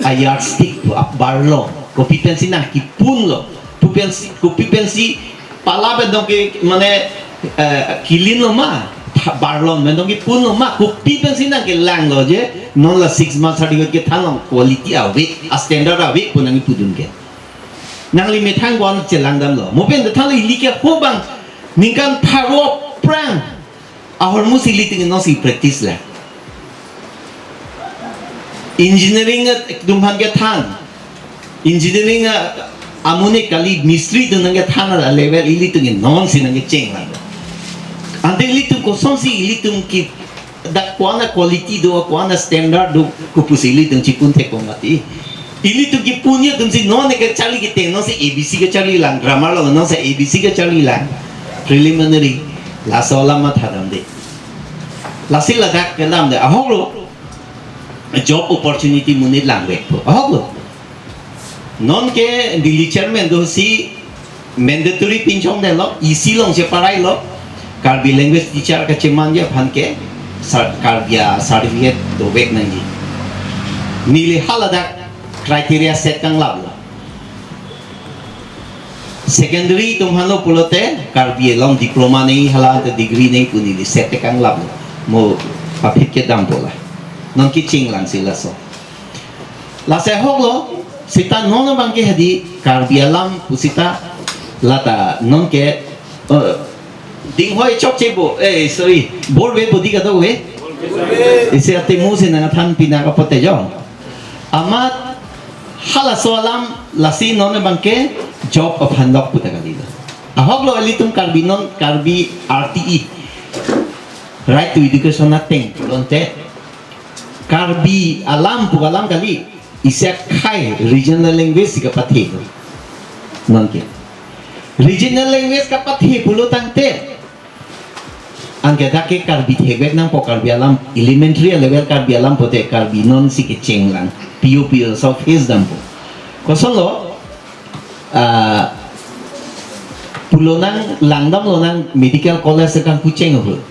A yardstick pu, a barlong. Kopi pensi nangkipunlo? Pu pensi, kopi pensi pala pen dong ke, mane, eh, kilinlo ma? Tha-, barlong pen dong kipunlo ma? Kopi pensi nangkelanglo je non la six month certificate kethanlong quality ave, a standard ave pu nangkipudun ke? Nangli methang ko-an chelangdamlo? Mo pen thanlo ili ke ho abang ningkan pharo aphrang ahormu si ilitum nonsi practice lang. Engineering atum aphan kethan. Engineering a-, amonit kali, mistri atum nangkethan a-level ilitum nonsi nangkecheng lang. Ante ilitum kosonsi ilitum ke dak ko-an a quality do, ko-an a standard do, kopusi ilitum chipun thekpo mati? Ilitum kipunji atumsi non neke charli keteng nonsi A B C kecharli lang, grammar lo nonsi A B C kecharli lang, preliminary, laso alam mathadamde. Lasi ladak kedamde, ahok lo, job opportunity monit langvekpo, ahok lo. Non ke Delhi chairman dosi mandatory pinchongdetlo, isi along cheparailo, Karbi language teacher kachemanji aphan ke sar-, Karbi a certificate dovek nangji. Neli haladak criteria set kanglaplo. Secondary atum aphanlo pulote Karbi along diploma nangji, hala ante degree nangji pu neli set kanglaplo. Mo paphit kedampo la. Non kecheng langsi laso. Lasi ahok lo, seta non abangke hadi Karbi alam pu seta lata non ke, eh, dinghoi chokche bo, eh, sorry, bor ve bo di kadokave. Isi atimu si nangthan pina kapote jo. Amat halaso alam lasi non abangke job aphan lok pu ta kalilo. Ahok lo ilitum Karbi non, Karbi R T E, Right to Education ateng pulote Karbi alam pu alam kali, isi akhai regional language si kapathe lo. Non ke regional language kapathe pulo tangte, anke dak ke Karbi thekvek nangpo, Karbi alam elementary level Karbi alam pute Karbi nonsi kecheng lang, P U P laso face dampo. Kosonlo, ah, pulo nang langdamlo nang medical college kangpu cheng ahut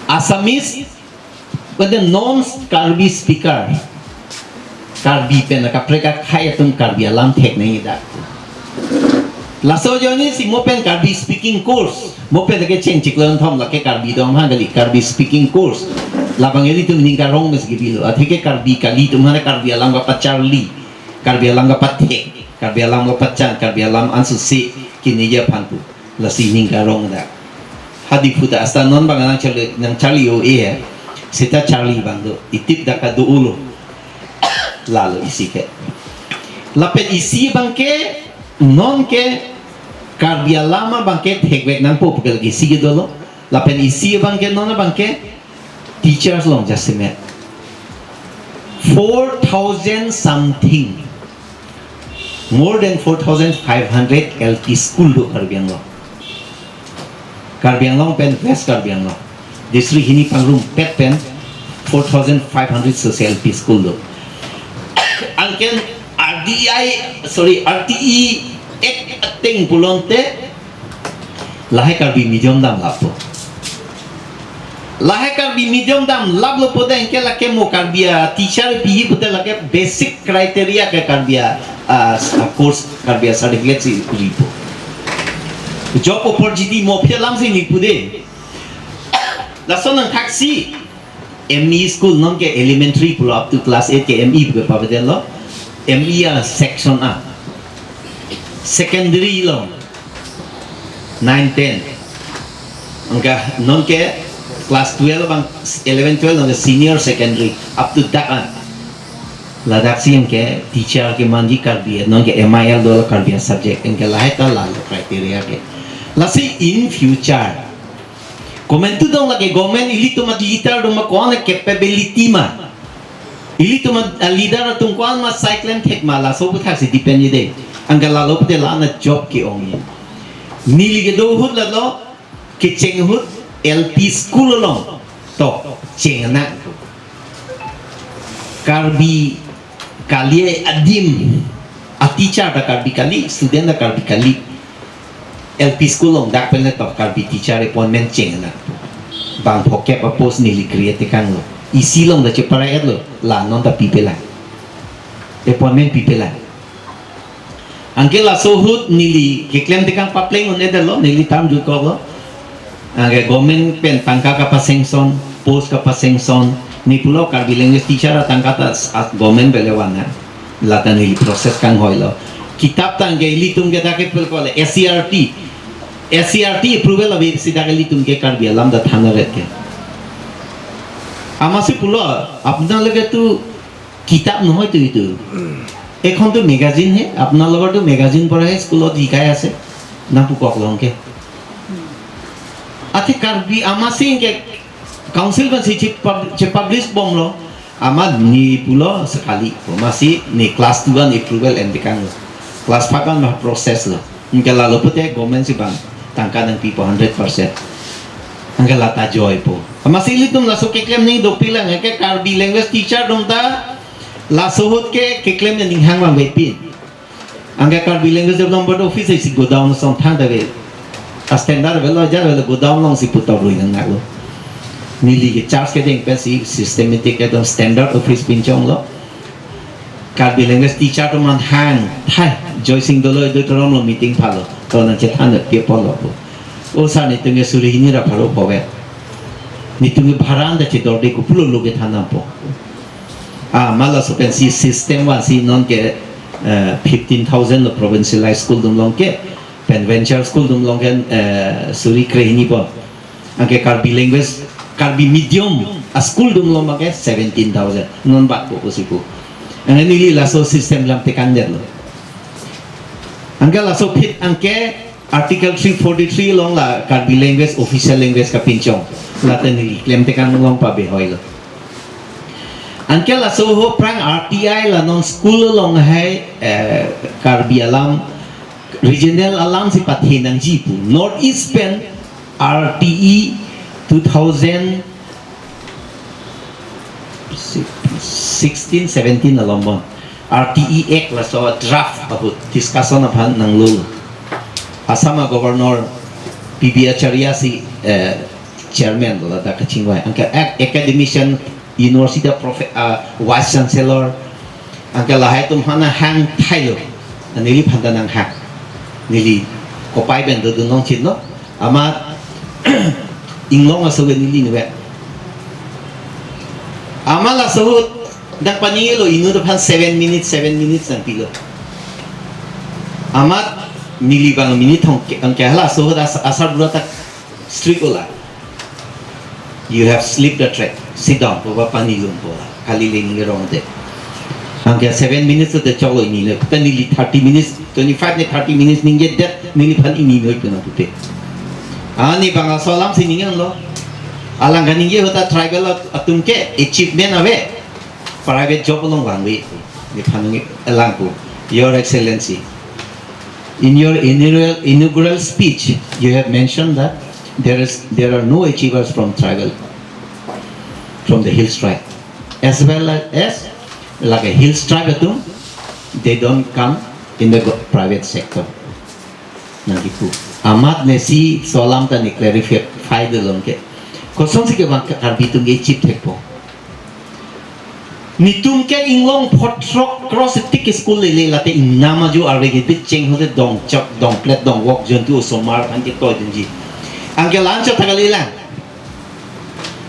Assamese, but the non Karbi speaker, Karbi pen kaprek akhai atum Karbi alam thek nangji dak. Laso ajoinesi mo pen Karbi speaking course, mo pen lake cheng chiklo thom lake Karbi dong ha kali, Karbi speaking course. Labang ilitum ning karong mes gibilo. Atheke Karbi kali atum ha Karbi alam kapacharli, Karbi alam kapathek, Karbi alam kapachan, Karbi alam ansose kiniji aphan pu. Lasi ning karong dak. Hadi pu ta asta non abang nangcharli, nangcharli o e. Seta charli abang do. Itip dak kado-olo. Lalo isi ke. Lapen isi abangke non ke Karbi alam abangke thekvek nangpo pu ke lake isi ke dolo. Lapen isi abangke non abangke teachers along jasemet. Four thousand something. More than four thousand five hundred L P school do Karbi Anglong. Karbi Anglong pen West Karbi Anglong. District hini pangrumpet pen four thousand five hundred sosi L P school do. Anke R T I, sorry, R T E Act ateng pulote lahai Karbi medium damlappo. Lahai Karbi medium damlaplo pute anke lake mo Karbi a-teacher pihi pute lake basic criteria ke Karbi a, a, a course Karbi a-certificate si ripo. Job opportunity mo aphi alam si nipu de. Lason nangthaksi M E school nonke elementary pulo up to class eight ke M E pu pavedetlo. M E a-section a. Secondary lo nine, ten. Anke nonke class twelve abang eleven, twelve nonke senior secondary up to dak an. Ladaksi anke teacher kemanji Karbi, nonke M I L do Karbi a-subject, anke lahai ta lalo criteria ke. Lasi in future komantu dong lake government ilitum a-leader doma ko-an a-capability ma. Ilitum a-leader atum ko-an ma sai klem thek ma laso aputhaksi depend ji de. Anke lalo pute la-an a-job ke-ongji. Neli kedo ahut lalo kecheng ahut L P school along to cheng nang. Karbi kali adim, a-teacher ta Karbi kali, student ta Karbi kali. L P school along dak pen le to Karbi teacher appointment cheng nang. Bang phokep a-post neli create tekanglo. Isi along ta cheparai-etlo, la non ta pipelang. Appointment pipelang. Anke laso ahut neli keklem tekang papleng un-edetlo, neli term jutkoklo. Anke government pen tangka kapa-sanction, post kapa-sanction, ne pulo Karbi language teacher atangka ta s-, at government pele vannang. Lata neli process kanghoilo. Kitap ta anke ilitum ke dak ke pelkole S C E R T. S C E R T approval ave si dak ilitum ke Karbi alam ta than-et ke. Amatsi pulo, "আপোনালোকেতো কিতাপ নহয় তো এইটো, এইখনতো মেগাজিন হে, আপোনালোকৰতো মেগাজিন পঢ়াহে স্কুলত শিকাই আছে, না পুকক লংকে।" Athe Karbi amatsi anke council pensi che-pub-, che-publish bomlo, amat ne pulo sekali, amatsi ne class two an approval en tekanglo, class five an ma process lo. Anke lalo pute government si bang tangka nangpipo hundred percent. Anke lata joipo. Amatsi ilitum laso keklem nangji dopiklang, anke Karbi language teacher atum ta laso ahut ke keklem nangji hang vangvepin. Anke Karbi Language Development Board office si godown song thang ta ke. A-standard avelo, ajar avelo, godown alongsi puthot rui nangnaklo. Neli ke charge kedeng pensi systematic ekdom standard office pinchonglo. Karbi language teacher atum an hang, thai, Joysing Doloi do torom lo meeting phalo, to nangchethan-et pi apotlo pu. "O sir, netum ke suri hini ra pharo pove. Netum ke bhara an ta chedorde, kopilo lo kethan nangpo." Ah, ma laso pensi system vangsi nonke, eh, fifteen thousand lo provincialized school atum along ke, pen venture school atum along ke, eh, suri krehini po. Anke Karbi language, Karbi medium a-school atum along abangke seventeen thousand. Non batpo pusi pu. Anke neli laso system lam tekangdetlo. Anke laso aphi anke Article three forty-three along la Karbi language official language kapinchong. Lata neli klem tekang along pabe hoilo. Anke laso ahut aphrang R T I la non school along hai, eh, Karbi alam, regional alam si pathe nangji pu. North East pen R T E two thousand sixteen seventeen along bon. R T E Act laso draft ahut discussion aphan nanglo. Assam a-Governor P B Acharya si, eh, chairman lo, lata kachingvai. Anke ac-, academician, university profe-, ah, vice chancellor. Anke lahai atum aphan hang thailo. Neliphan ta nanghang. Neli kopai pen dodun longchitlo. Amat inglong aso ke neli nuve. Amat laso ahut nangpaningilo, inut aphan seven minutes, seven minutes nangpilo. Amat neli bang minute thong ke, anke halaso ahut as-, asar bura ta strict lo la. "You have slipped the track. Sit down." Pu ba pani lum pu la. Kali le neli rong de. Anke seven minutes te choklo, ingnoi. Pen neli thirty minutes, twenty-five ne thirty minutes ningjedet, neliphan ingnoi pu nangpupe. Ah, ne bang laso alam si ningjelo. Alang kaningje ahut ta tribal at-, atum ke achievement ave. Private job along vangve. Nephan nangji alang pu. Your Excellency, in your inaugural, inaugural speech, you have mentioned that there is, there are no achievers from tribal. from the hills tribe, as well as, like a hills tribe atum, they don't come in the go- private sector. Nangkipu. Amat nesi laso alam ta ne clarify dolo ke. Kosonsi ke bang Karbi atum ke chip thekpo. Netum ke inglong pho throk cross tik school lele, late ingnam aju arve ke bit cheng hote dongchok, dongplet, dongvok jontu osomar aphan ke toidunji. Anke la-anchot ta kalilang.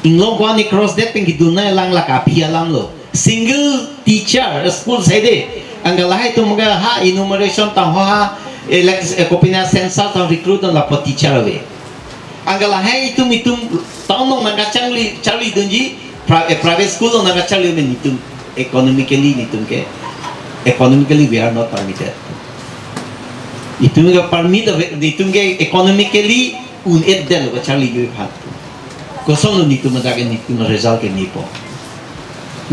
Inglong ko-an ne cross det pen kedun nanglang, lake aphi alam lo. Single teacher school side. Anke lahai atum ke ha enumeration tang ho ha elect, eh, kopine census tang recruit dun lapu teacher ave. Anke lahai itum itum town along nangkacharli, charlidunji, pri- eh, private school along nangkacharli, men itum economically, itum ke economically we are not permitted. Itum ke permit ave, itum ke economically un-edetlo kacharli jui aphan. Kosonlo itum adak itum result ke nepo.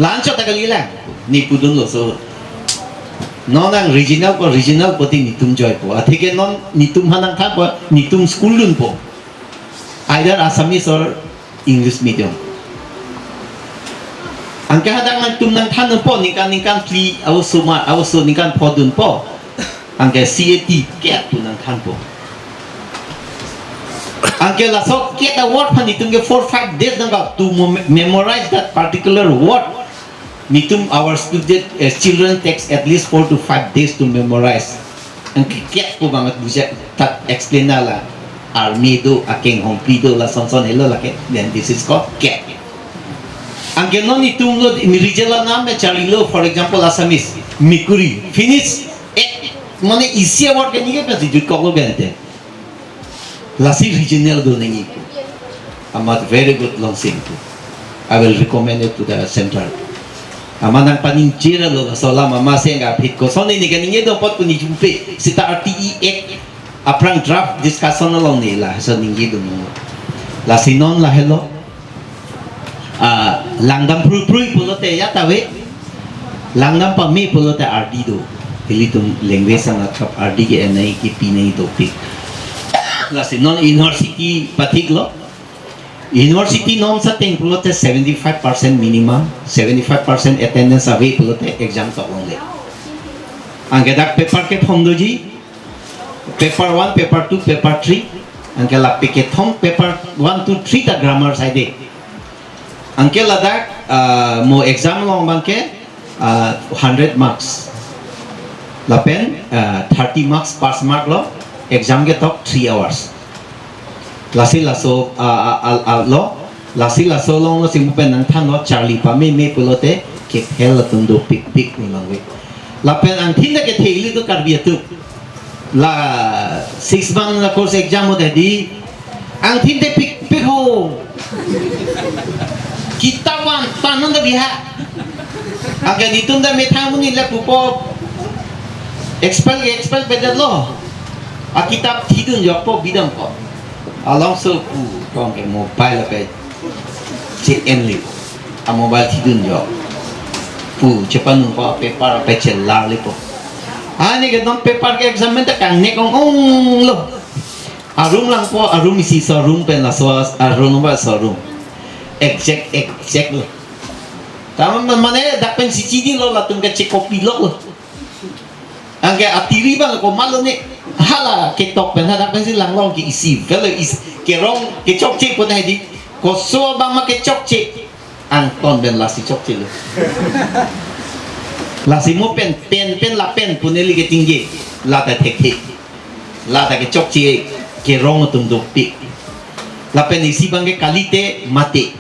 La-anchot ta kalilang, ne pudunlo so. Non nang regional ko regional poti netum joipo. Atheke non netum aphan nangthanpo, netum school dunpo. Either Assamese or English medium. Anke hadak nangtum nangthanpo, ningkan ningkan phli, aoso ma, aoso ningkan pho dunpo. Anke C A T ket pu nangthanpo. Anke laso ket a-word aphan itum ke four five days nangkok to mo- memorize that particular word. Netum, our student, uh, children takes at least four to five days to memorize. Anke ket pu bang bujak ta explain nanglang. Army do, akenghongpi do, lason son helo lake. Then this is called ket. Anke non itum lo, mi regional nam me charlilo, for example, Assamese, mekuri, finish, ek, mane isi a-word ke nike pasi jutkoklo bente. Lasi regional do nangji pu. Amat very good longsi pu. I will recommend it to the center. Amat nangpaningjeralo laso alam, amat seng aphi koson nike nangji do apot pu ne jumpe. Seta R T E Act aphrang draft discussion along ne laso nangji do mo. Lasi non lahelo. Ah, langdam pruiprui pulote ya ta ave. Langdam pame pulote ardi do. Ilitum language anat kap ardi ke-en nangji kepi nangji dopik. Lasi non university pathiklo. University non sateng pulote seventy-five percent minimum, seventy-five percent attendance ave pulote exam tok longle. Anke dak paper kethom doji, paper one, paper two, paper three. Anke la paper kethom, paper one, two, three ta grammar side. Anke ladak, ah, mo exam along abangke, ah, hundred marks. Lapen, ah, thirty marks pass mark lo, exam ketok three hours. Lasi laso, ah, ah, ah, ah, lo, lasi laso along lo si mo pen nangthanlo, charli pameme pulote kephel atum dopikpik pu longve. Lapen angthin ta kethe ilitum Karbi atum. La six month la course exam hote di, angthin te pikpik ho. Kitab van panon ta biha. Anke netum ta methang muni le pupo. Expel ke expel pedetlo. Akitab thidun jokpo bidampo. Alongso pu tong ke mobile ke che-enli. A-mobile thidun jok. Pu chepanungpo, paper pe chelarlipo. Ani ke non paper ke exam pen ta kangnek ong-onglo. A-room langpo, a-room isi so room pen laso a-room ba so room. Exact, exact lo. Taman mane dak pensi chinilo, latum ke che-copy loklo. Anke atiri abang komatlo ne, hala ketok pen hadak pensi langlong ke isi, velo is kerong kechokche pon hedi, koso abang ma kechokche, angton pen lasi chokchelo. Lasi mo pen, pen, pen lapen pu neli ketingje, la ta thekthe. La ta kechokche kerong atum dopik. Lapen isi abangke kalite mate.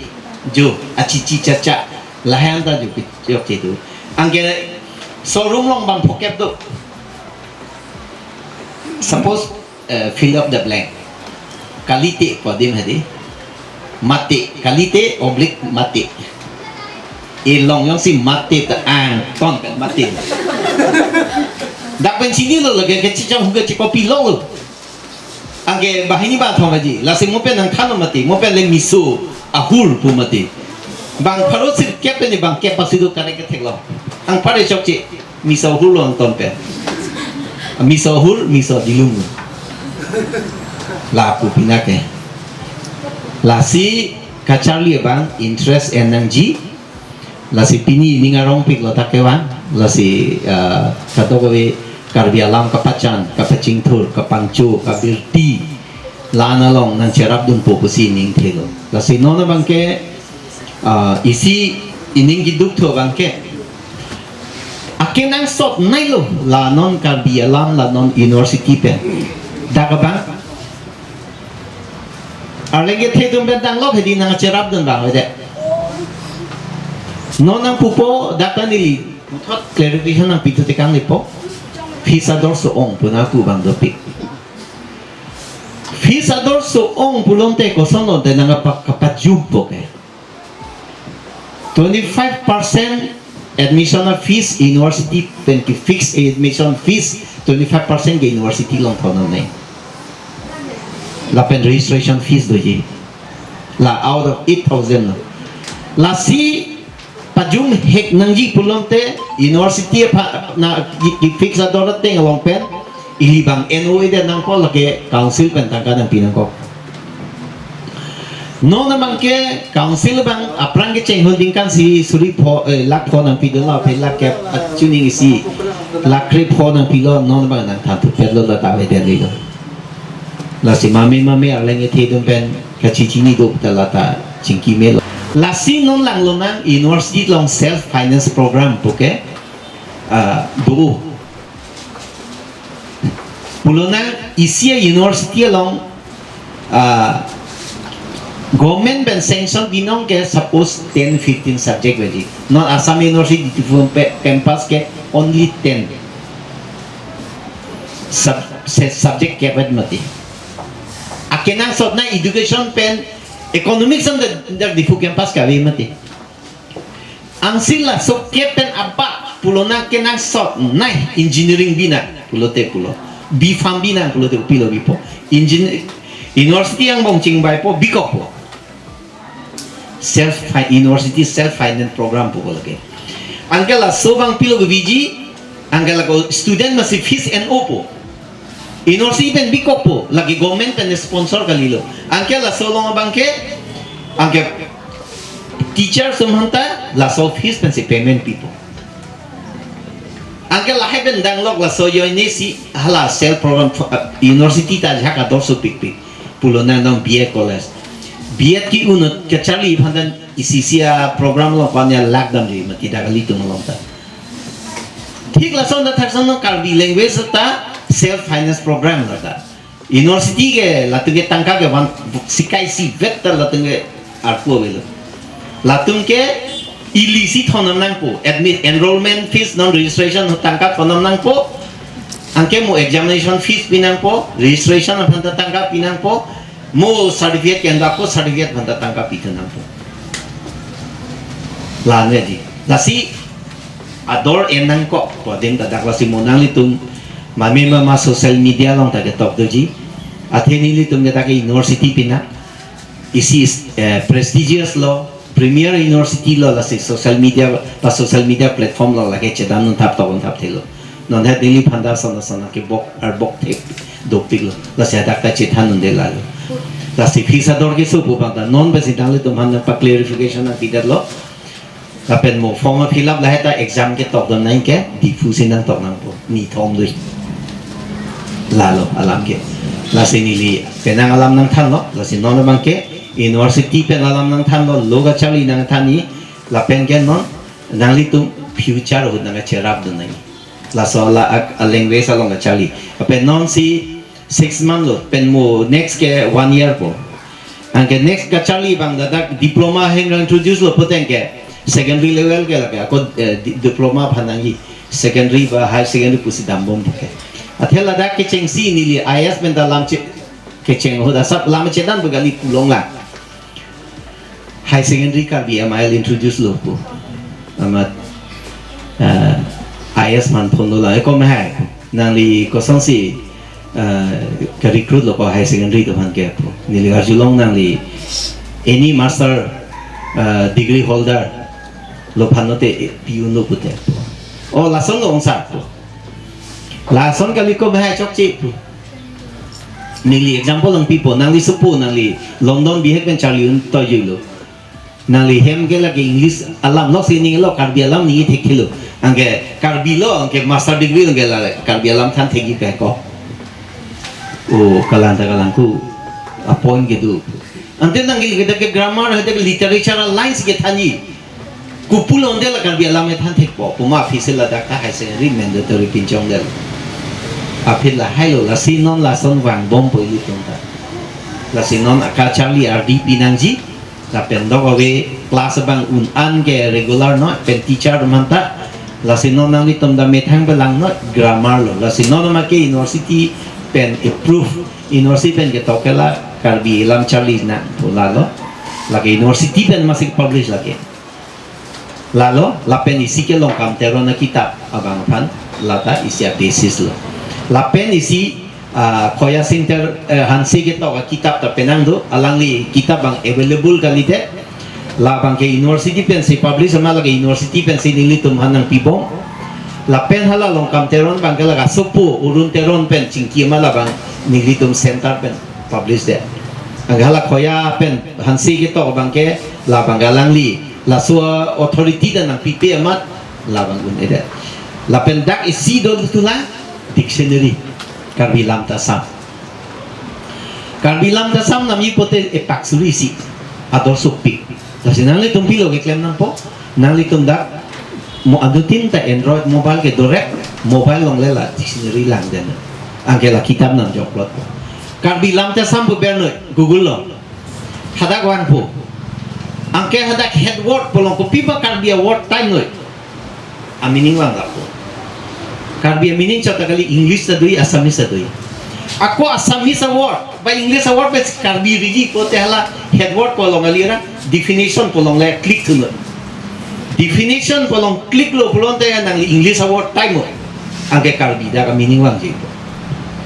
Jo, achichi chacha. Lahai an ta jo kechokche do. Anke so room along bang phokep do. Suppose, eh, fill up the blank. Kalite pu adim hedi. Mate, kalite oblique mate. Ilong jongsi mate ta angton pen mate. Dak pen chinilo lake, ke chichong huga che-copy loklo. Anke banghini bangthom aji, lasi mo pen nangthanlo mati, mo pen le miso ahur pu mati. Bang pharo sirkep pen bangkep pasi do kare ketheklo. Anpar chokche, miso ahurlo angton pen. Miso ahur, miso dilung. Lapu pinake. Lasi Kacharli abang interest en nangji. Lasi pini ning arongpik lo ta kevang. Lasi, ah, kadokave Karbi alam kapachan, kapachingthur, kapangcho, kabirti, la-an along nangcherapdunpo pusi ning thelo. Lasi non abangke, ah, isi ining kedukthu abangke, akenangsotnei lo, la non Karbi alam, la non university pen. Dak abang arleng kethe atum pen tanglok hedi nangcherapdun abang avedet. Non nangpupo, dak ta neli puthot clarification nangpithu tekang nipo. Fees ador so-ong pu nangpu abang dopik. Fees ador so-ong pulote koson lote nangkapa-, kapajumpo ke. Twenty-five percent admission fees, university pen ke fixed admission fees, twenty-five percent ke university along thondamnei. Lapen registration fees doji. La out of eight thousand lo. Lasi pajumhek nangji pulote university aphan na ki, ki fix ador ateng along pen ili abang no ide nangpo, lake council pen tangka nangpi nangkok. Non abangke council abang aphrang kecheng ahut ningkan isi suri pho, eh, lakh pho nangpidunlo, aphi lakh kep achuning isi lakh krepho nangpilo, non abang nangthanthupetlo, la ta avedet lilo. Lasi mame mame arleng kethe atum pen kachechini do ta la ta chingki melo. Lasi non langlonang university along self finance program puke, ah, do. Pulonang isi a-university along, ah, government pen sanction binong ke suppose ten fifteen subject veji. Non Assam University Diphu pe-, campus ke only ten sub-, se-, subject kevet mati. Akenangsotnei education pen economics an dak, dak Diphu campus kave mati. Ansi laso kep pen abang pulonang kenangsotnei engineering binang pulote pulo, B Pharm binang pulote pilo bipo. Engineer, university angbong chingbaipo, bikokpo. Self fi-, university self finance program pupo lake. Anke laso abang pilo ke biji, anke lako student masi fees en-opo. University pen bikokpo, lake government pen sponsor kalilo. Anke laso along abangke, anke teacher atum aphanta laso fees pensi payment pipo. Anke lahai pen danglok laso ajoine si hala self program, uh, university ta ajahak ador sopikpik. Pulonang non B Ed college. B Ed ke-un kacharli aphan ta isi isi a-program along panya lakh damji mati dak alitum along ta. Thik lason ta thaksong non Karbi language ta self finance program lata. University ke latum ke tangka ke van sikai isivet ta latum ke arpu avelo. Latum ke ili si thondam nangpo. Admit, enrollment fees non registration tangka thondam nangpo. Anke mo examination fees pi nangpo, registration aphanta tangka pi nangpo, mo certificate ke-en dakpo, certificate aphanta tangka pithu nangpo. La-an veji. Lasi ador en nangkokpo adim ta dak lasi mo nanglitum mame mama social media along ta ketok doji. Athe nelitum ke dak ke university pinang. Isi, eh, prestigious lo, premier university lo, lasi social media, pa social media platform along lake chedam nangthap tok nangthap thelo. Non het neli aphanta sana sana kebok arbok thek dopiklo. Lasi hadak ta chethan un'edetlo. Lasi fees ador keso pu abang ta non pensi nanglitum aphan nangpa-clarification nangpidetlo. Lapen mo form fill up lahai ta exam ketok dam nangji ke Diphu si nangtok nangpo, nithom do. Lalo alam ke. Lasi neli penang alam nangthanlo, lasi non abangke university pen alam nangthanlo, lo kacharli nangthanji, lapen ke non nanglitum future ahut nangkacherapdun nangji. Laso ala ak-, a-language along kacharli. Lapen non si six month lo, pen mo next ke one year po. Anke next kacharli abang ladak diploma ahin introduce lo pute ke secondary level ke lake ako, eh, di-, diploma aphan nangji, secondary ba higher secondary pusi dambom puke. Athe ladak kechengsi neli I A S pen ta lam che-, kecheng ahut asap lam chedan pu kali pulonglang. Higher secondary Karbi M I L introduce lo pu. Amat, eh, I A S man phone lo la, eh, kom hai. Nangli kosonsi, eh, ke-recruit lo ko higher secondary atum aphan ke pu. Neli arjulong nangli any master, eh, degree holder lo aphan lote, eh, pi-un lo pute pu. Oh, lason lo ong sir pu. Lason kali kom hai chokche pu. Neli example nangpipo, nangli supo, nangli London bihek pen charli un toyulo. Nangli hem ke lake English alam lo si ninglo, Karbi alam ningje thekthelo. Anke Karbi lo, anke master degree lo, anke la Karbi alam than thekji pe ko. O, kalang ta kalang ku, a point kedo. Ante nangli ke dak ke grammar, hadak ke literature lines ke thanji. Kopulo ante la Karbi alam ke than thekpo, puma official ladak ta higher secondary mandatory pinchongdetlo. Aphi lahai lo, lasi non lason vangbompo ilitum ta. Lasi non akacharli ardi pinangji, lapen dok ave class abang un-an ke regular noi, pen teacher atum anta. Lasi non nanglitum ta methang pelang noi, grammar lo. Lasi non ma ke university pen approve, university pen ketok ke la Karbi alam charli nangpo lalo. Lake university pen masih publish lake. Lalo, lapen isi ke Longkam Teron akitap abang aphan, lata isi a-basis lo. Lapen isi, ah, Khoya Center, eh, Hanse ketok akitap ta penang do, alangli kitap abang available kalidet. Labang ke university pensi publish ma, lake university pensi nelitum aphan nangpibom. Lapen hala Longkam Teron abang ke lake asopo Arun Teron pen chingki ma, labang nelitum center pen publish det. Anke hala Khoya pen Hanse ketok abang ke, labang ke alangli laso authority ta nangpipe amat labang un-edet. Lapen dak isi dothulang dictionary Karbi Lamtasam. Karbi Lamtasam namji pote epak suri isi ador sopik. Lasi nanglitum pilo keklem nangpo, nanglitum dak mo adutin ta Android mobile ke direct mobile along le la dictionary langdet. Anke la kitap namjokplot. Karbi Lamtasam pu bernoi Google lo. Hadak vangpo. Anke hadak head word pu along kopi ba Karbi a-word time noi. A-meaning vang lapu. Karbi a-meaning chot ta kali, English ta do-i, Assamese ta do-i. Ako Assamese a-word ba English a-word ba Karbi riji pote hala head word pu along kali ra definition pu along le click thunon. Definition pu along click lo pulote nangli English a-word time noi. Anke Karbi dak a-meaning vangji.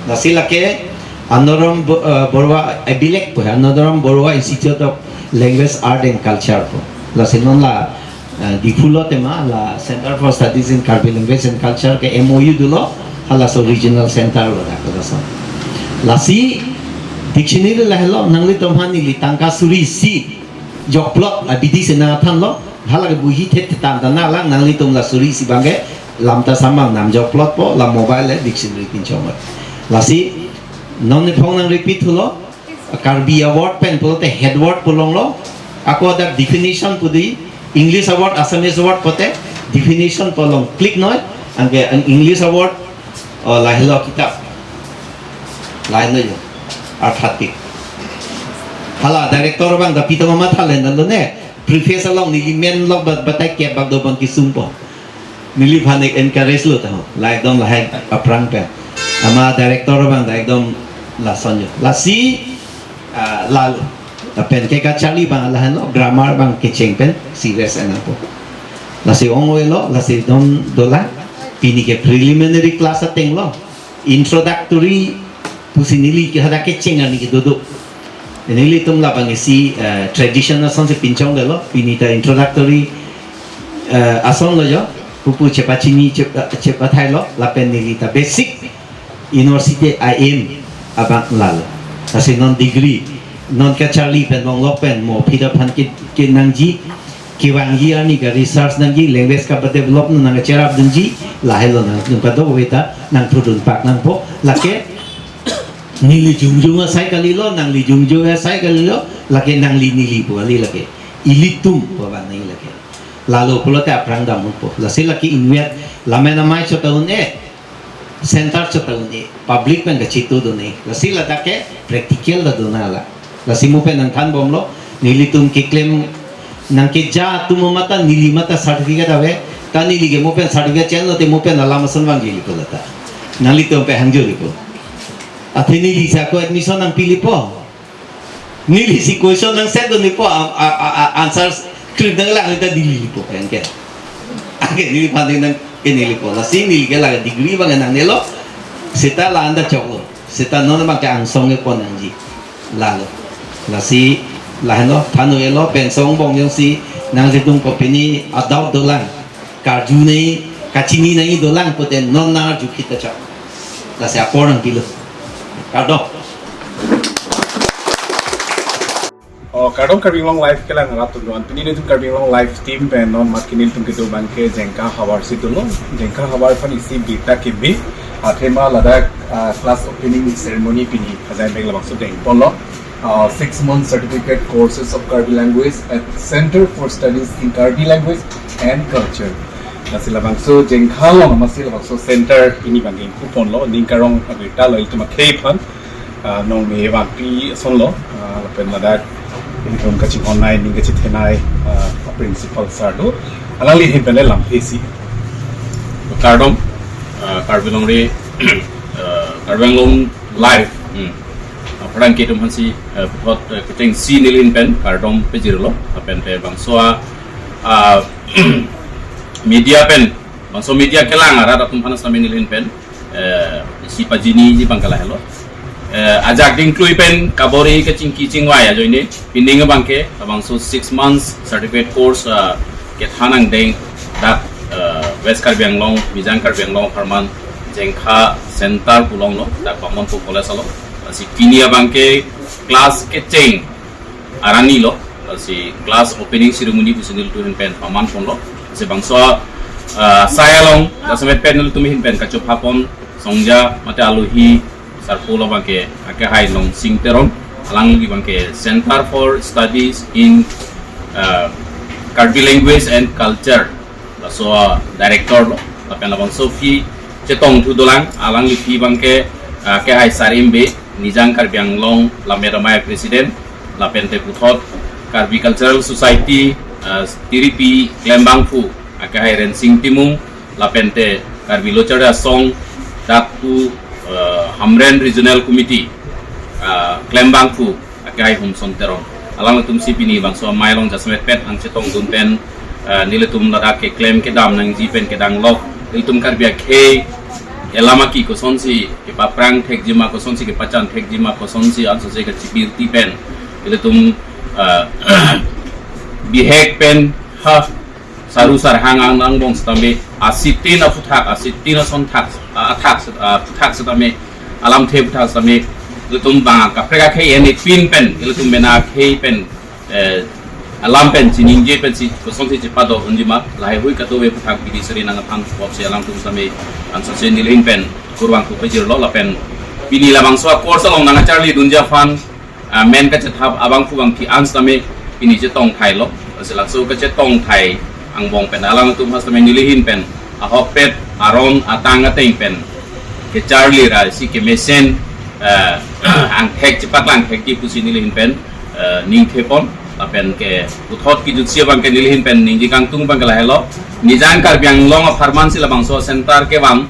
Lasi lake Anoram Bo-, eh, Baruah, eh, bilek pu, Anoram Baruah Institute of Language, Art and Culture pu. Lasi non la, eh, Diphu lo tema la Center for Studies in Karbi Language and Culture ke M O U dolo, halaso regional center lo dak laso. Lasi dictionary lahelo, nanglitum aphan neli tangka suri isi jokplot abidi si nangthanlo, hala ke buhi thet than ta nanglang, nanglitum la suri isi abang ke Lamtasam abang namjokplotpo, la mobile le dictionary pinchong. Lasi non nephong nang repeat thulo, Karbi a-word pen pulote head word pu along lo, ako dak definition pu do-i, English a-word, Assamese a-word pote definition pu along click noi, anke an English a-word, oh, lahelo kitap. Lahelo jo. Arthatik. Hala director abang ta pitong amat halen dan ne. Preface along neli men lok bat-, batai kep bak dobom kesungpo. Neliphan encourage lo ta ho. La ekdom lahai aphrang pen. Ama director abang ta ekdom lason jo. Lasi, ah, lalo. Lapen ke kacharli abang lahenlo, grammar abang kecheng pen serious enangpo. Lasi ong-oi lo, lasi dom dolang. Pini ke preliminary class ateng lo. Introductory pusi neli ke hadak kecheng arni kedo do. Nelitum labang isi, eh, tradition asonsi pinchongdetlo, pini ta introductory, eh, ason lo jo, pupu chepachini chep-, chepathailo, lapen neli ta basic university aim abang lalo. Lasi non degree, non kacharli pen longlok pen mo aphi ta aphan ke, kenangji, kevangji arni ka research nangji, language kapa-develop nang kacherapdunji, lahelo nangtum kadokave ta nangpudun pak nangpo, lake neli jongjong asai kalilo, nangli jongjong asai kalilo, lake nangli neli pu kali lake. Ilitum pu abang nangji lake. Lalo pulote aphrang dampo. Lasi lake inviat, lamen amei chot ta un-e, center chot ta un-e, public pen kachitudun-e. Lasi ladak ke practical ta dun-a la. Lasi mo pen nangthanbomlo, nelitum keklem nangkeja atum amat ta neli amat ta certificate ave, ta neli ke mo pen certificate chenlo te mo pen alam ason vangjili pu lata. Nanglitum pen hangjo-i pu. Athe neli si ako admission nangpili pu. Neli si question nangsetdun-i pu, a, a, a, a, answer script nanglang ta dili pu pen ke. Anke neliphan nang ke neli pu. Lasi neli ke la degree abang nangnelo. Seta la anta choklo. Seta non abang ke angsong ke pon nangji. Lalo. Lasi lahenlo, than-elo, pen songbong jongsi nangchedun kopini a-doubt dolang. Karju nangji, kachini nangji dolang pute non nang arju kita chak. Lasi apor nangpilo. Kardom. Oh, kardom Karbi Anglong Live kelang arat atum do-an. Pini nelitum Karbi Anglong Live team pen non mat ke nelitum kedo abangke Jengkha havar si dolo. Jengkha havar aphan isi birta kebi. Athema ladak, ah, class opening ceremony pini Hajai Beng labangso dengponlo. Uh, six month certificate courses of Karbi language at Center for Studies in Karbi Language and Culture. Lasi labangso Jengkha along amatsi labangso center pini abangke ingkuponlo, ning karong abirta lo ilitum akhei aphan. Ah, nong me vangpi asonlo, ah, lapen ladak ilitum kachinghonnei, ning kachethenei, ah, a principal sir do. Alangli ahin pen le lamthe isi. Kardom, ah, Karbi Longri, ah, Karbi Anglong Live, hmm. Ah, pherangke atum aphansi, ah, puthot, ah, kechengsi neli ahin pen kardom pajirlo, lapen te bangso a, ah, media pen, bangso media kelang arat atum aphan sitame neli ahin pen, eh, isi pajiniji abangke lahelo. Eh, ajak dingklui pen kabor-i kachingki chingvai ajoine, pining abangke labangso six months certificate course, eh, kethan angdeng dak, eh, West Karbi Anglong, Mijang Karbi Anglong apharman Jengkha Center pu longlo, dak Bamonpo College along. Lasi pini abangke class kecheng arni lo, lasi class opening ceremony pusi nelitum ahin pen pamanponlo. Lasi bangso, ah, asai along jasemet pen nelitum ahin pen kachophapon songja mate alohi sarpo labangke akehai Longsing Teron, alangli abangke Center for Studies in, ah, Karbi Language and Culture, laso, ah, director lo, lapen labangso aphi chetongthu dolang, alangliphi abangke, ah, akehai Sar Imbe, Nijang Karbi Anglong Lammet Amei president, lapen te puthot Karbi Cultural Society, ah, tiripi klembangphu akehai Rensing Timung, lapen te Karbi Lo Charli Asong dak pu, ah, Hamren Regional Committee, ah, klembangphu akehai Homson Teron. Alanglitumsi pini bangso amei along jasemet pen ang chetongdun pen, eh, nelitum ladak keklem kedam nangji pen kedanglok, ilitum Karbi akhei alam aki kosonsi kepaphrang thekji ma, kosonsi kepachan thekji ma, kosonsi ansose kachibirti pen ilitum, eh, bihek pen ha saru sarhang angbong sitame, asitin aphuthak, asitin asonthak, a-, athak, a-, aphuthak sitame, alamthe aphuthak sitame, ilitum bang kaprek akhei enepin pen, ilitum mena akhei pen, eh, alam pen chiningje pensi kosonsi chepado unji ma, lahaihui kadokave aphuthak bidi seri nangkethan apotsi alangtum sitame ansose neli ahin pen kurvangthu pajirlo, lapen pini labangso a-course along nangkacharlidunji aphan, ah, men kachethap abangphu bangphi an sitame pini chetongthailo. Lasi laso kachetongthai angbong pen alangtum ha sitame neli ahin pen ahokpet aron atang ateng pen kecharli ra isi kemesen, eh, angthek chepaklang thekji pusi neli ahin pen, eh, ningthepon, lapen ke puthot kejutsi abangke neli ahin pen ningje kangtung abangke lahelo. Nijang Karbi Anglong apharmansi labangso center kevang,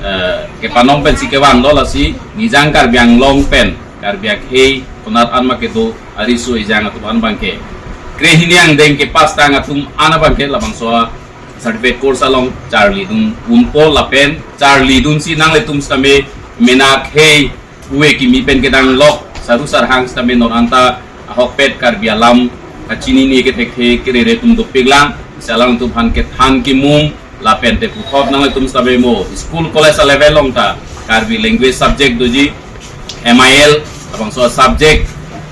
eh, kepanom pensi kevanglo, lasi Nijang Karbi Anglong pen Karbi akhei konat an ma kedo ariso ejang atum an abangke krehini angdeng kepass tang atum an abangke labangso certificate course along charlidun unpo, lapen charlidunsi nanglitum sitame mena akhei ove kimi pen kedanglok saru sarhang sitame non anta ahokpet Karbi alam kachinine kethekthe kerere atum dopiklang, si alangtum aphan kethan kimum, lapen te puthot nanglitum sitame mo school college a-level along ta Karbi language subject doji, M I L, labangso subject,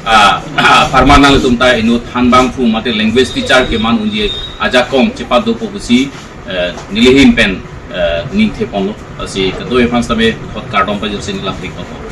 ah, apharman nanglitum ta inut thanbangphu mate language teacher keman unji ajakong chepadopo pusi, eh, neli ahin pen, eh, ningtheponlo. Lasi kadokave aphan sitame puthot kardom pajirsi neli lamthe ingkokpo.